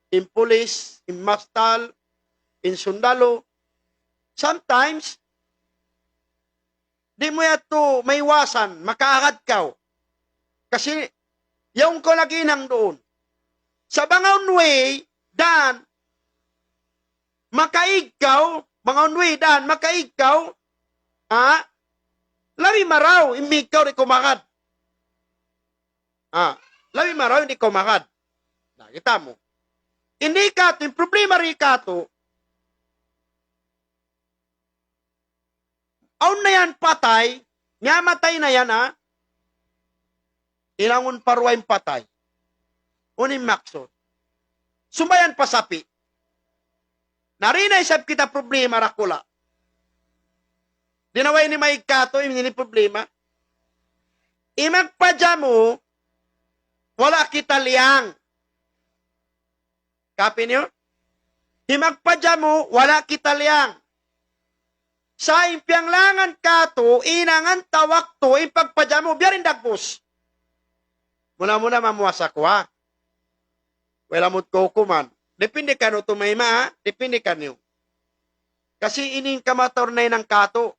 in pulis, in mastal, in sundalu. Sometimes, di' mu yadtu maiwasan, makaagad kaw. Kasi, yaun kaw naghinang duun. Sa' bang awn way, dan, makaig kaw, bang awn way, dan, makaig kaw, ha? Labi marayaw, imig kaw di' kaw magad. Ha? Labi marayaw, di' kaw magad. Na, kita' mu. Ini katu', in problema di katu', awn na yan patay, niya matay na yan, ha? Hinangun pa duwa in patay. Unu in maksud? Sumbayan pa sapi'. Na di' na isab kita problema dakula'. Di' na way ini maig katu', ini problema. In magpajamu, wala' kita liyang. Kapi niyu? In magpajamu, wala' kita liyang. Sa' in piyanglangan katu', hinangan ta waktu, in pagpajamu, biya' diin dagbus. Muna-muna mamuasa ku, ha. Way lamud ku hukuman. Depende kaniyu tumayma', ha. Depende kaniyu. Kasi ini in kamatauran nahinang katu'.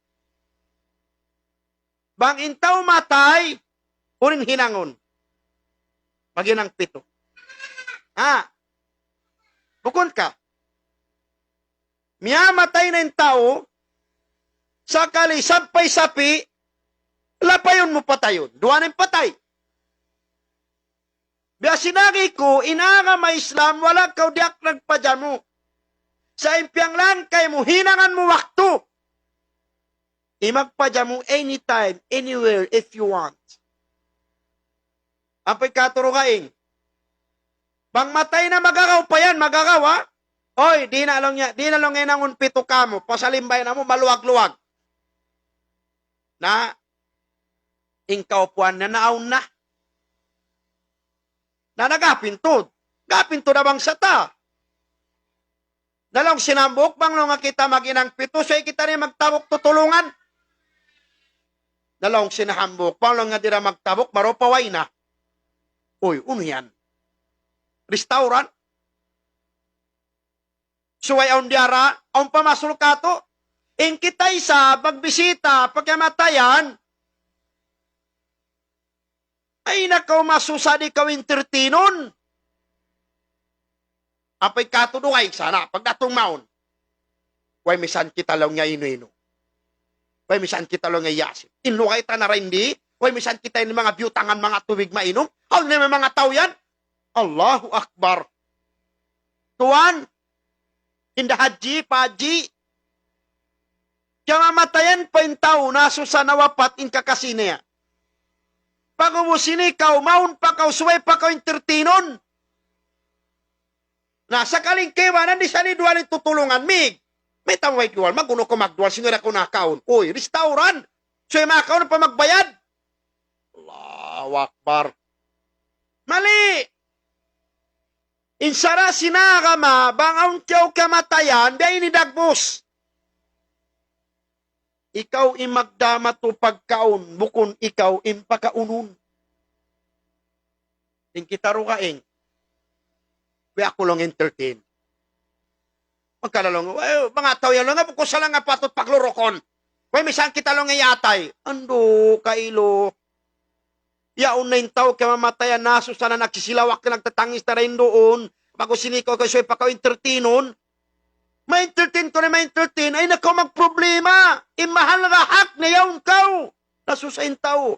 Bang in tau matay, unu in hinangun? Maghinang pitu. Ha? Bukun ka. Miyamatay na in tau, sakali sampay sapi', Lapayun mu patayun. Duwa na in patay. Biya' sin agi ku, in agama Islam, wala' kaw diyaak nagpajamu. Sa' in piyanglangan kaymu, hinangan mu waktu. In magpajamu anytime, anywhere, if you want. Ampa in katu' dugaing. Bang matay na, mag-agaw pa yan, mag-agaw, ha? Oy, di' na laung niya, di' na laung hinangun pitu kamu, pasal in bay namu', maluwag-luwag. Na, in kaupuan na naawn na. Na nagapintud. Gapintud na bangsa ta. Na laung sin hambuuk, bang laung nga kita maghinang pitu, subay kita di' magtabuk tutulungan. Na laung sin hambuuk, bang laung nga di' da magtabuk, marupa way na. Uy, unu yan? Restaurant? Subay awn diyara, awn pamasul katu'. In kita isab, magbisita pa kiyamatayan, ay na kaw masusa di' kaw entertainun. Ampa in katu' dugaing sana, pagdatung mawn. Way misan kita laung niya inu-inu. Way misan kita laung niya yasin. In lugay ta na rin di', way misan kita ini manga biyutangan manga tubig mainum. Awn na in manga tau yan. Allahu Akbar. Tuwan, in da hadji, pa hadji. Kiyamamatayan pa in tau, nasusa, nawapat in kakasi niya. Pag'ubus ini kaw, mawn pa kaw, subay pa kaw entertainun. Na, sakali in kaibanan, di' sa ni duwa in tutulungan, mig. Mayta' way duwal, mag-unu kaw magduwal, sin wala' kaw nakaun. Uy, restaurant. Subay makaun pa magbayad. Allahu Akbar. Mali. In sara' sin agama, bang awn kiyaw kamatayan, biya' ini dagbus. Ikaw in magdamatu pagkaun, bukun ikaw in pakaunun. In kita dugaing. Way aku laung entertain. Magkala laung, "Way, manga tau yan laung, bukun sa laung patut paglurukun. Way, misan kita laung yatay." Andu', kailu. Yaun na in tau kiyamamatayan, nasusa na, nagsisilawak na, nagtatangis na rin duun. Pag-usini kaw, kaw subay pa kaw entertainun. Ma-entertain kaw na ma-entertain, ay na kaw magproblema. In mahal na hak na yaun kaw. Nasusa in tau.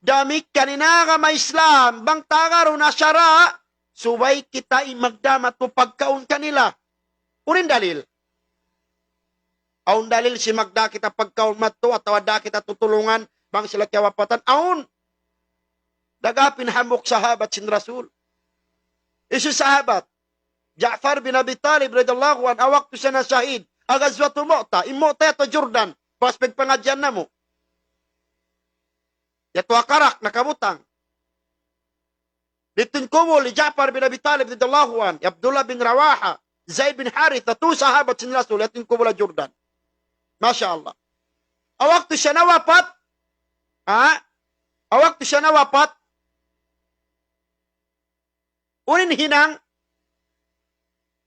Damikkiyan in agama Islam, bang taga duun na sara', subay kita in magdamatu pagkaun kanila. Unu in dalil? Awn dalil sin magdā kita pagkaun madtu atawa da kita tutulungan bang sila kiyawapatan? Awn. Nagapin hambuuk sahabat sin Rasul. Hisiyu in sahabat? Ja'far bin Abi Talib radiyallahu anhu, ha waktu siya nashahid ha Ghazwatu Mu'ta, in Mu'ta yadtu Jordan, pas pagpangadjian namu'. Yadtu ha karak, nakabutang. Didtu in kubul hi Ja'far bin Abi Talib radiyallahu anhu, Abdullah bin Rawaha, Zaid bin Haritha, tū sahabat sin Rasul, yadtu in kubul ha Jordan. Masha Allah. Ha waktu siya nawapat, ha? Ha waktu siya nawapat, unu in hinang?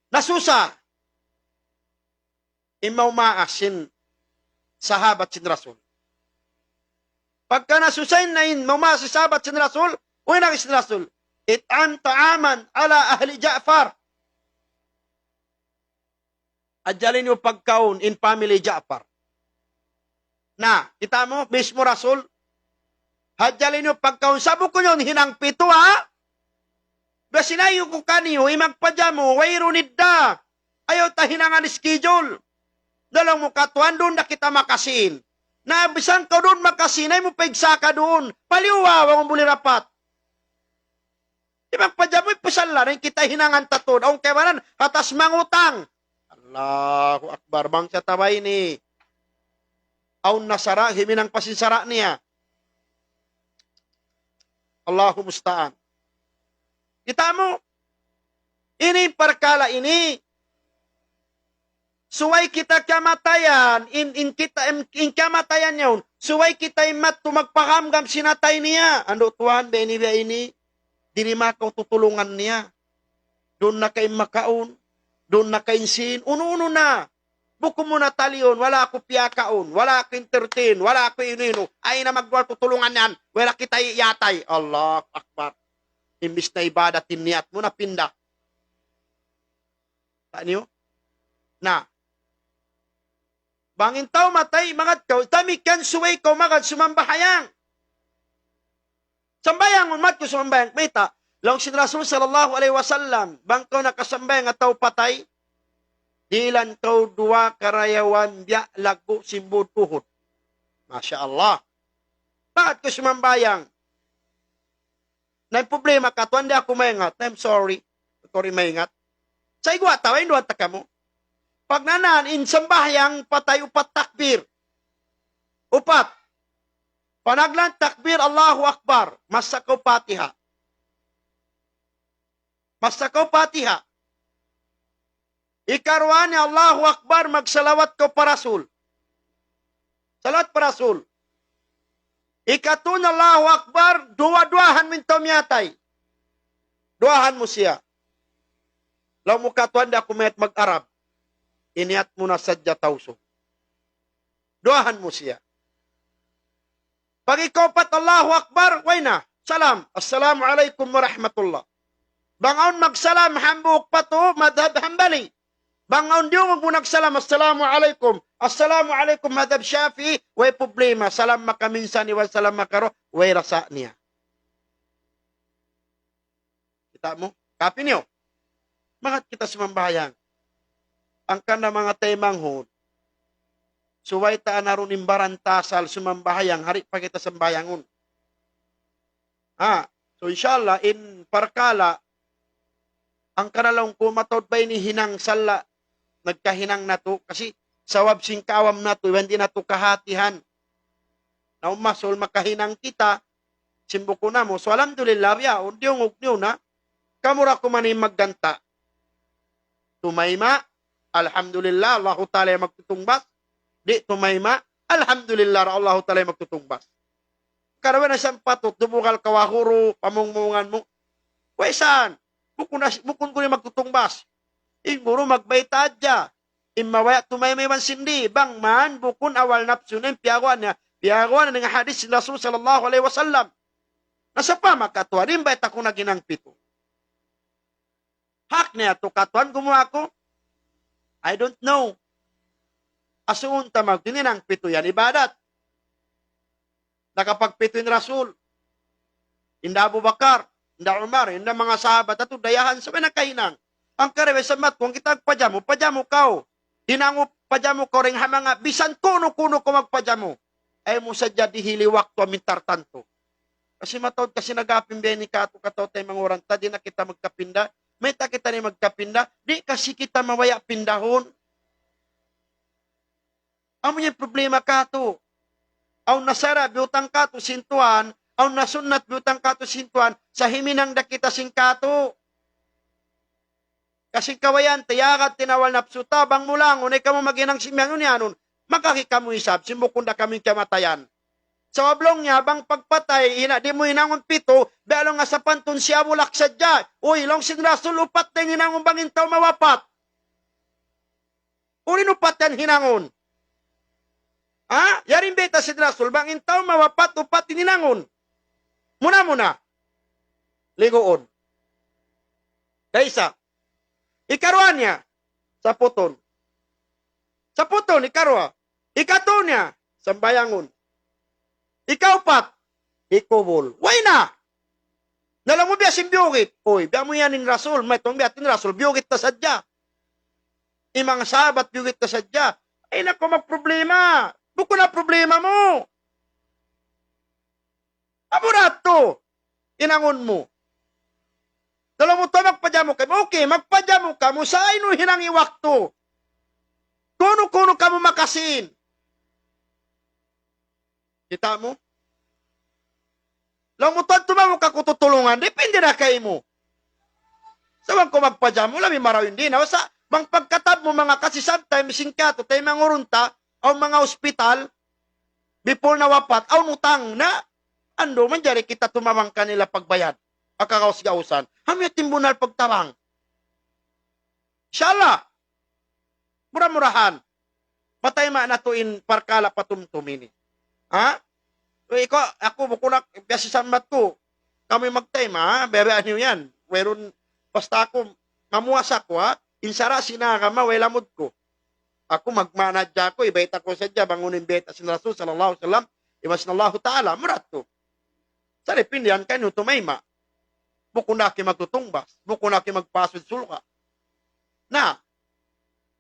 Nasusa in mawmaas sin sahabat sin Rasul. Pagka nasusa in mawmaas sin sahabat sin Rasul, unu in agi sin Rasul? إطعام طعاما على أهل جعفر. Hadjali niyu pagkaun in family Ja'far. Na, kita' mu, mismu Rasul. Hadjali niyu pagkaun, sa' bukun yan hinang pitu, ha? Biya' sin laung ku kaniyu, in magpajamu, wayruun idda. Ayaw ta hinangan schedule. Laung mu katuan, duun da kita makasiin. Na, bisan kaw duun makasiin, ayaw mu pa igsaka duun. Paliwa, bang buli rapat. Di' magpajamu, pasal na in kita hinangan ta tuud. Awn kaibanan, ha taas mangutang. Allahu Akbar, bangsa ta ba ini? Awn na sara', himinang pa sin sara' niya. Allahu musta'an. Kita' mu, ini parkala' ini, subay kita kamatayan, in, in kita, in, in kamatayan yaun, subay kita in madtu magpahamgam sin atay niya. Andu' tuwan, biya' ini, biya' ini, di' na makaw tutulungan niya. Duun na kaw in makaun, duun na kaw in siin, unu-unu na. Bukun mu na taliun, wala' aku piyakaun, wala' aku entertain, wala' aku inu-inu. Ay na magduwal tutulungan yan, wala' kita yatay. Allahu Akbar. Imbis na ibadat in niyat mu, napinda. Kita' niyu? Na. Bang in tau matay, magad kaw, damikkiyan subay kaw magad sumambahayang. Sambahayangun, magad kaw sumambahayang. Mayta', laung sin Rasul sallallahu alayhi wasallam, bang kaw nakasambahayang ha tau patay, dihilan kaw duwa karayawan biya' laggu' sin būd Uhud. Masha Allah. Magad kaw sumambahayang. Na in problema katu', di' aku maingat. I'm sorry. Aku di' maingat. Sa' iguwa' ta, way duwa ta kamu. Pagngānan, in sambahayang patay upat takbir. Upat. Panaglan takbir, Allahu Akbar. Masa kaw Fatiha. Masa kaw Fatiha. Ikaruwa niya, Allahu Akbar, magsalawat kaw pa Rasul. Salawat pa Rasul. Ikatū niya, Allahu Akbar, duwa-duwahan mu in tau miyatay. Duwahan mu siya. Laung mu, katu', di' aku maingat mag-Arab. Iniyat mu na sadja Tausug. Duwahan mu siya. Pag ikaupat, Allahu Akbar, way na. Salam. Assalamu alaykum wa rahmatullah. Bang awn magsalam hambuuk pa tu, madhab Hanbali. Bang awn diyungug mu nagsalam, "Assalamu alaykum. Assalamu alaykum," madhab Shafi'i, way problema. Salam makaminsan iban salam makaruwa, way rasa niya. Kita' mu? Kapi niyu? Magad kita sumambahayang. Hangkan na manga taymanghud. Subay ta anarun in baran ta asal sumambahayang, di' pa kita sambahayangun. Ha, so insha Allah, in parkala', hangkan na laung ku mataud ba ini hinang sala', nagkahinang natu', kasi sabab sin kaawam natu', iban di' natu' kahatihan. Na umasul makahinang kita, sin bukun namu'. So, alhamdulillah, biya' yaun, diyungug niyu na, kamu ra kuman in magganta'. Tumayma', alhamdulillah, Allahu Ta'ala in magtutungbas. Di' tumayma', alhamdulillah, Allahu Ta'ala in magtutungbas. Karawi na siyang patut, dubugal kaw ha guru, pamungmungan mu. Way san, bukun na, bukun guru in magtutungbas. In guru magbayta' hadja. In mabaya' tumayma' iban sin di', bang man bukun awal napsu niya in piyaguwa' niya. Piyaguwa' niya dayn ha hadith sin Rasul sallallahu alayhi wasallam. Na sa' pa makatuwa, di' in bayta' ku naghinang pitu. Hak niya tu katuan gumuwa' aku. I don't know. Asuun ta mag-, di' hinang pitu yan ibadat. Nakapagpitu in Rasul. Hinda Abu Bakar, hinda Umar, hinda manga sahabat atu dayahan, subay nakahinang. Hangkan kari, way sambat, bang kita magpajamu, pajamu kaw. Hinangun pajamu kaw dayn ha manga, bisan kunu-kunu kaw magpajamu. Ayaw mu sadja dihili waktu amu in tartantu. Kasi mataud kasi nag-apin biya' ini katu', kataw-taymanghuran ta, di' na kita magkapinda. Mayta' kita di' magkapinda? Di' kasi kita mabaya' pindahun. Amu yan in problema katu'. Awn na sara' biyutang katu' sin Tuhan, awn na sunnat biyutang katu' sin Tuhan, sa' himinang da kita sin katu'. Kasi kawayan, tiyagad tinawal napsu ta, bang mu langun, ay kamu maghinang sin miyanun-yanun, makaki kamu isab, sin bukun da kamu in kiyamatayan. Sabab laung niya, bang pagpatay, hina-, di' mu hinangun pitu, biya' laung nga sapantun siya bulak sadja. Uy, laung sin Rasul, upat da in hinangun bang in tau mawapat. Unu in upat yan hinangun? Ha? Yari in bayta' sin Rasul, bang in tau mawapat upat in hinangun. Muna-muna. Liguun. Kaisa. Ikaruwa niya. Saputun. Saputun, ikaruwa. Ikatu niya. Sambayangun. Ikaupat, hikubul. Way na. Na laung mu biya' sin biyugit. Uy, biya' mu yan in Rasul. Mayta' biya' in Rasul, biyugit ta sadja. In manga sahabat, biyugit ta sadja. Ay, naku, magproblema. Bukun na problema mu. Amu ra tu. Hinangun mu. Na laung mu tuwan, magpajamu kamu. Okay, magpajamu kamu. Sa' ayaw niyu hinangi waktu. Kunu-kunu kamu makasīn. Kita' mu? Laung mu tuwan, tumabuk aku tutulungan, depende na kaymu. Sa' bang kaw magpajamu, labi marayaw in di' na. Sa' bang pagkatab mu manga kasi, sometimes sin katu', taymangurun ta, awn manga hospital, before nawapat, awn utang na, andu' manjari kita tumabang kanila pagbayad. Aka kaus-gausan. Amu yan in bunnal pagtabang. Insha Allah. Mura-murahan. Matayma' natu' in parkala' patumtum ini. Ha? Uy, ikaw, aku, bukun na, biya' sin sambat ku. Kamu in magtayma', ha? Biyayaan niyu yan. Wayruun, basta aku, mamuas aku, ha? In sara' sin agama, way lamud ku. Aku magmaana hadja aku, ibayta' ku sadja bang unu in bayta' sin Rasul sallallahu alayhi wasallam, iban sin Allahu Ta'ala, mura yadtu. Sa' dipindi yan kaniyu tumayma'. Bukun da aku magtutungbas, bukun da aku magpasud surga'. Na,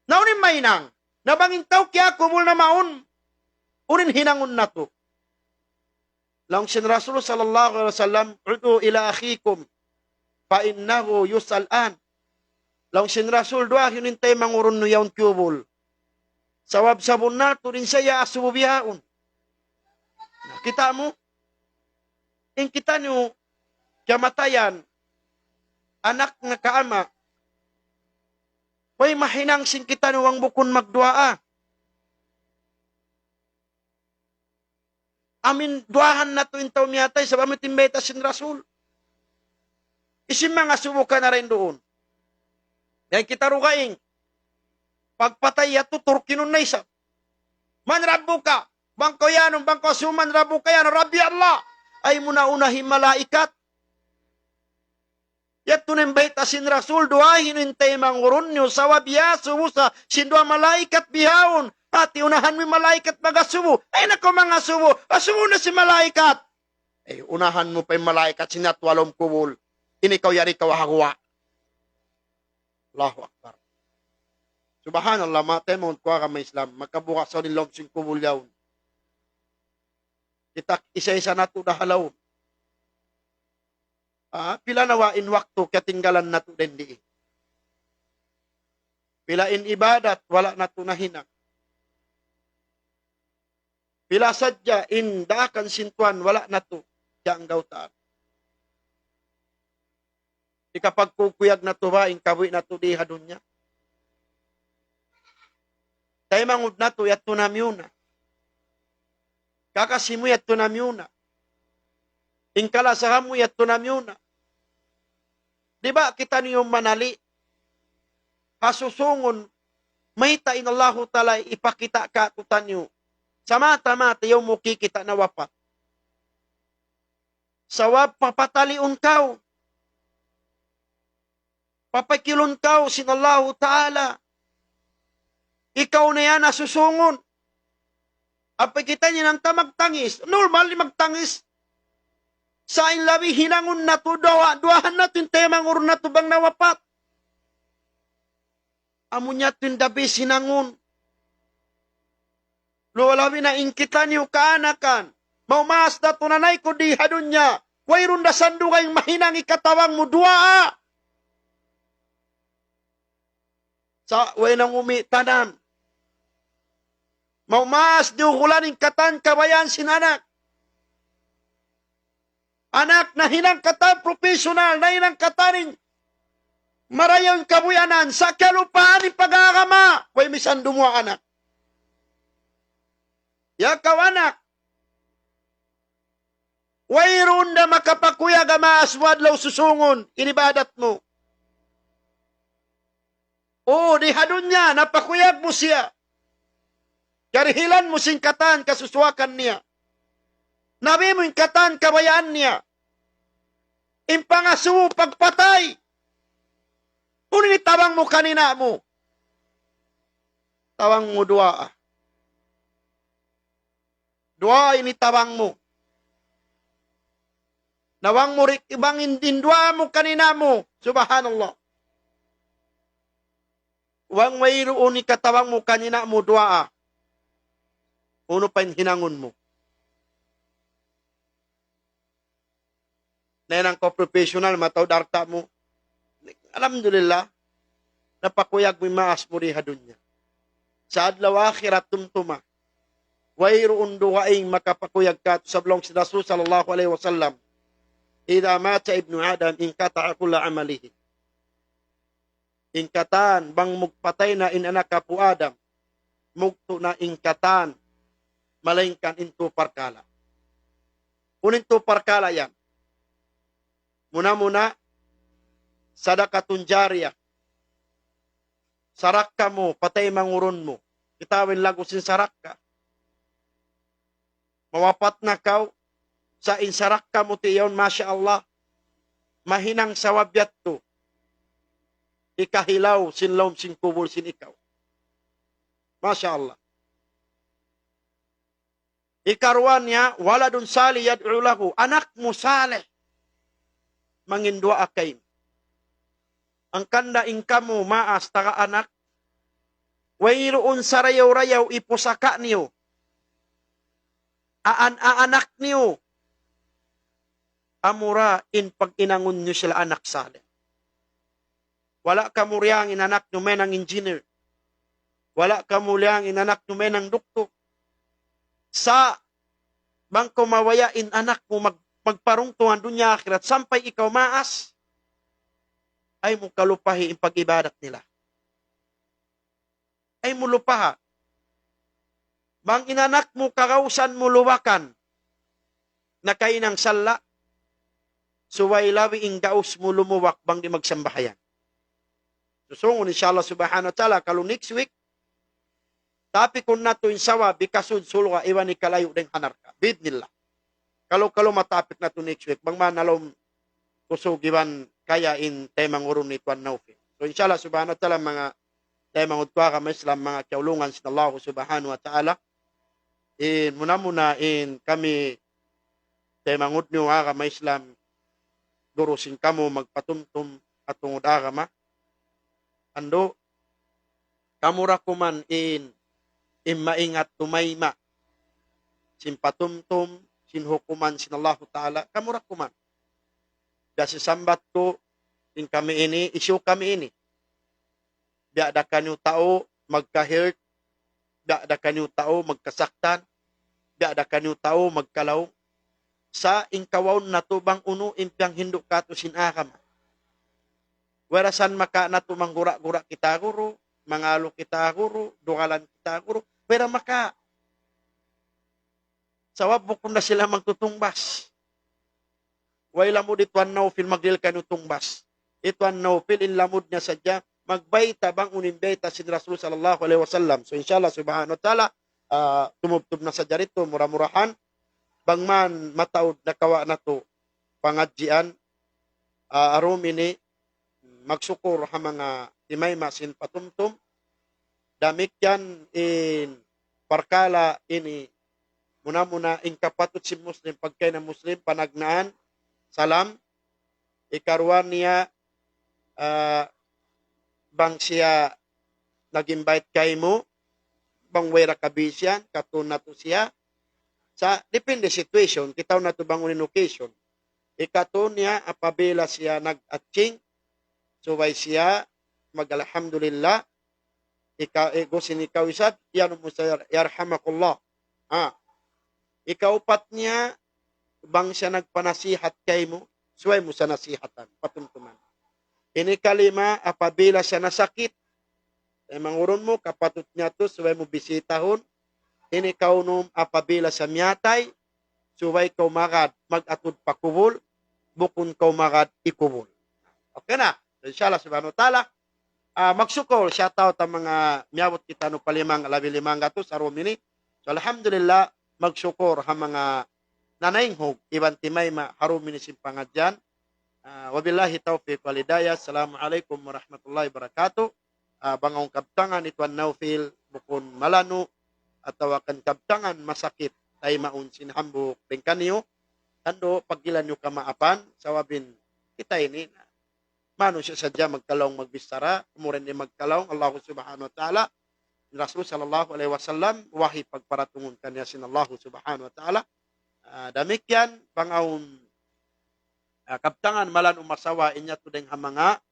na unu in mahinang, na bang in tau kiyakubul na mawn, unu in hinangun natu'. Laung sin Rasul sallallahu alayhi wasallam, "ادعوا إلى أخيكم فإنه يسأل الآن." Laung sin Rasul, duwaahi niyu in taymanghud niyu yaun kiyubul. Sabab sabunnal tuud in siya iyasubu bihaun. Na, kita' mu, in kitaniyu kiyamatayan, anak naka ama', way mahinang sin kitaniyu bang bukun magduwaa. Amin duwaahan natu' in tau miyatay, sabab amu in bayta' sin Rasul. Hisiyu in mangasubu kaniya duun? Yan kita dugaing. Pagpatay yadtu turkinun na isab. "من ربك؟" Bang kaw iyanun, bang kaw asubu, "من ربك؟" Iyanun, "ربي الله." Ay mu na unahi in malaikat. Yadtu na in bayta' sin Rasul, duwaahi niyu in taymanghud niyu, sabab iyasubu sa sin duwa malaikat bihaun. Hati unahan mu in malaikat magasubu. Ay na kaw mangasubu, asubu na sin malaikat. Ay, unahan mu pa in malaikat sin yadtu ha lawm kubul. Ini kaw yari kaw ha guwa'. Allahu Akbar. Subhanallah, manga taymanghud ku ha agama Islam. Makabuga' sa in lawm sin kubul yaun. Kita' isa-isa natu' da ha lawm. Ah, pila na wa in waktu kiyatinggalan natu' dayn di. Pila in ibadat wala' natu' nahinang. Pila sadja in daakan sin Tuhan wala' natu' kiyaanggawtaan. Hikapagkukuyag natu' ba in kabuhi' natu' di ha dunya? Taymanghud natu' yadtu na miyuna. Kakasi mu yadtu na miyuna. In kalasahan mu yadtu na miyuna. Di' ba kitaniyu manali'? Ha susungun, mayta' in Allahu Ta'ala hipakita' kātu'niyu. Sa mata-mata yaun mu kikita' na wapat. Sabab papataliun kaw. Papakilun kaw sin Allahu Ta'ala. Ikaw na yan ha susungun. Apabila kitaniyu na magtangis, normal in magtangis. Sa' in labi hinangun natu' duwaa, duwaahan natu' in taymanghud natu' bang nawapat. Amu niya tuud in dabi hinangun. Luwal-luwal na in kitaniyu kaanakan. Maumaas da tunanay ku di ha dunya. Wayruun da sanduga in mahinang hikatabang mu duwaa. Sa' way nangumi' tanan. Maumaas di ugulan in katan kabayaan sin anak. Anak nahinang katan professional, nahinang katan in marayaw in kabuhianan, sa' kiyalupahan in pag-agama, way misan dumuwaa anak. Ya kaw anak, wayruun da makapakuyag ha maas mu adlaw susungun, in ibadat mu. Uu, di ha dunya, napakuyag mu siya. Karihilan mu sin katan kasusuwakan niya. Nabi mu in katan kabayaan niya. In pangasubu pagpatay. Unu in hitabang mu kan ina' mu? Tabang mu duwaa. Duwaa in hitabang mu. Na bang mu ri-, bang in, in duwaa mu kan ina' mu. Subhanallah. Bang wayruun in katabang mu kan ina' mu duwaa. Unu pa in hinangun mu? Nahinang kaw professional, mataud alta' mu. Alhamdulillah, napakuyag mu in maas mu di ha dunya. Sa' adlaw akhirat tumtuma, wayruun dugaing makapakuyag kātu', sabab laung sin Rasul sallallahu alayhi wasallam, إذا مات ابن آدم انقطع كل عمله. In katan, bang magpatay na in anak apu' Adam, mugtu' na in katan, malaingkan in tū parkala'. Unu in tū parkala' yan? Muna-muna, sadaqatun jariyah. Sarakka mu, pa taymanghud mu. Kitaa in laggu' sin sarakka. Mawapat na kaw, sa' in sarakka mu ti yaun, masha Allah, mahinang sabab yadtu hikahilaw sin lawm sin kubul sin ikaw. Masha Allah. Ikaruwa niya, waladun salih yad'u lahu. Anak mu salih. Manginduwaa kaymu. Hangkan da in kamu maas taga anak, wayruun sarayaw-rayaw in pusaka' niyu. Aan, aanak niyu. Amura in pag-inangun niyu sila anak salih. Wala' kamu riyang in anak niyu mahinang engineer. Wala' kamu riyang in anak niyu mahinang doktor. Sa' bang kaw mabaya' in anak mu mag-, magparungtung ha dunya akhirat sampay ikaw maas, ayaw mu kalupahi in pag-ibadat nila. Ayaw mu lupaha. Bang in anak mu kagausan mu luwakan, nakahinang salla', subay labi in gaus mu lumuwak bang di' magsambahayang. Susungun, insha Allah subhanahu wa ta'ala, kalu next week, tapikun natu' in sabab hikasud surga' iban hikalayu' dayn ha narka'. Bi'idhnillah. Kalu-kalu matapik natu' next week, bang man nalum kusug iban kaya in taymanghud ni Tuan Naufil. So, insha Allah subhanahu wa ta'ala, manga taymanghud ku agama Islam, manga kiyaulungan sin Allah subhanahu wa ta'ala, in muna-muna in kami taymanghud niyu agama Islam, guru sin kamu magpatumtum ha tungud agama. Andu', kamu ra kuman in, in maingat tumayma' sin patumtum, sin hukuman sin Allahu Ta'ala, kamu ra kuman. Da sin sambat ku, in kami ini, hisiyu kami ini. Biya' da kaniyu tau magka-hurt, biya' da kaniyu tau magkasaktan, biya' da kaniyu tau magkalaung. Sa' in kawaun natu' bang unu in piyanghindu' katu' sin agama. Wayra san makawa' natu' manggura-gura kita guru, mangalu kita guru, dugalan kita guru, wayra makawa'. Sabab bukun da sila magtutungbas. Way lamud hi Tuan Naufil magdihil kaniyu tungbas. Hi Tuan Naufil in lamud niya sadja magbayta' bang unu in bayta' sin Rasul sallallahu alayhi wasallam. So, insha Allah subhanahu wa ta'ala, ah, tumubtub na sadja didtu, mura-murahan, bang man mataud nakawa' natu' pangadjian, ah, ha dum ini, magsukul ha manga timayma' sin patumtum. Damikkiyan in parkala' ini, muna-muna in kapatut sin Muslim, pagkahi na Muslim, panagnaan, salam, ikaruwa niya, ah, bang siya nag-invite kaymu, bang way ra kabisihan, katu' natu' siya. Sa' depende situation, kitaun natu' bang unu in occasion. Ikatu niya, apabila siya nag-aching, subay siya mag-alhamdulillah. Ika-, eh, gusin ikaw isab, iyanun mu sa yar-, yarhamakallah. Ha. Ikaupat niya, bang siya nagpanasihat kaymu, subay mu sa nasihatan, patumtuman. Ini kalima, apabila siya nasakit, eh, mangurun mu, kapatut niya tu, subay mu bisitahun. Ini kaunum, apabila siya miyatay, subay kaw magad, mag-atud pa kubul, bukun kaw magad hikubul. Okay na? Insha Allah subhanahu wa ta'ala, ah, magsukul, shout out ha manga miyabut kitaniyu pa limang, labi limang gatus ha dum ini. So, alhamdulillah, magsukul ha manga nanaynghug, iban timayma', ha dum ini sin pangadjian. Ah, wabillahi tawfiq wal hidayah. Assalamu alaykum warahmatullahi wabarakatuh. Ah, bang awn kabtangan hi Tuan Naufil, bukun malanu', atawa kan kabtangan masakit, taymaun sin hambuuk dayn kaniyu, tantu pagdihilan niyu kamaapan, sabab in kita ini, manusiya' sadja magkalaung magbichara, amu ra in di' magkalaung, Allahu subhanahu wa ta'ala, Rasul sallallahu alayhi wasallam, wahi pagparatungun kaniya sin Allahu subhanahu wa ta'ala. Ah, damikkiyan, bang awn, ah, kabtangan malanu' masawa, in yadtu dayn ha manga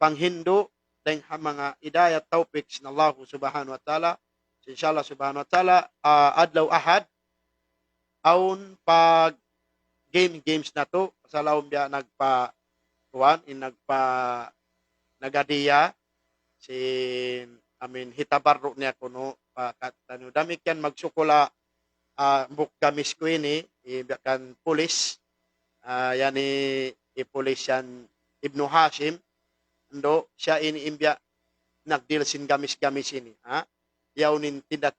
panghindu', dayn ha manga hidayat tawpik sin Allahu subhanahu wa ta'ala. Insha Allah subhanahu wa ta'ala, ah, adlaw Ahad, awn pa game, games natu', pasal awn biya' nagpa-, kuwan, in nagpa-, nagadiya, sin, I mean, hitabarru' niya kunu', pa kataniyu. Damikkiyan magsukul ha, ah, hambuuk gamis ku ini, hi biya' kan pulis, ah, yan hi, hi pulis yan Ibnu Hashim, andu', siya ini in biya' nagdihil sin gamis-gamis ini, ha? Yaun in tinda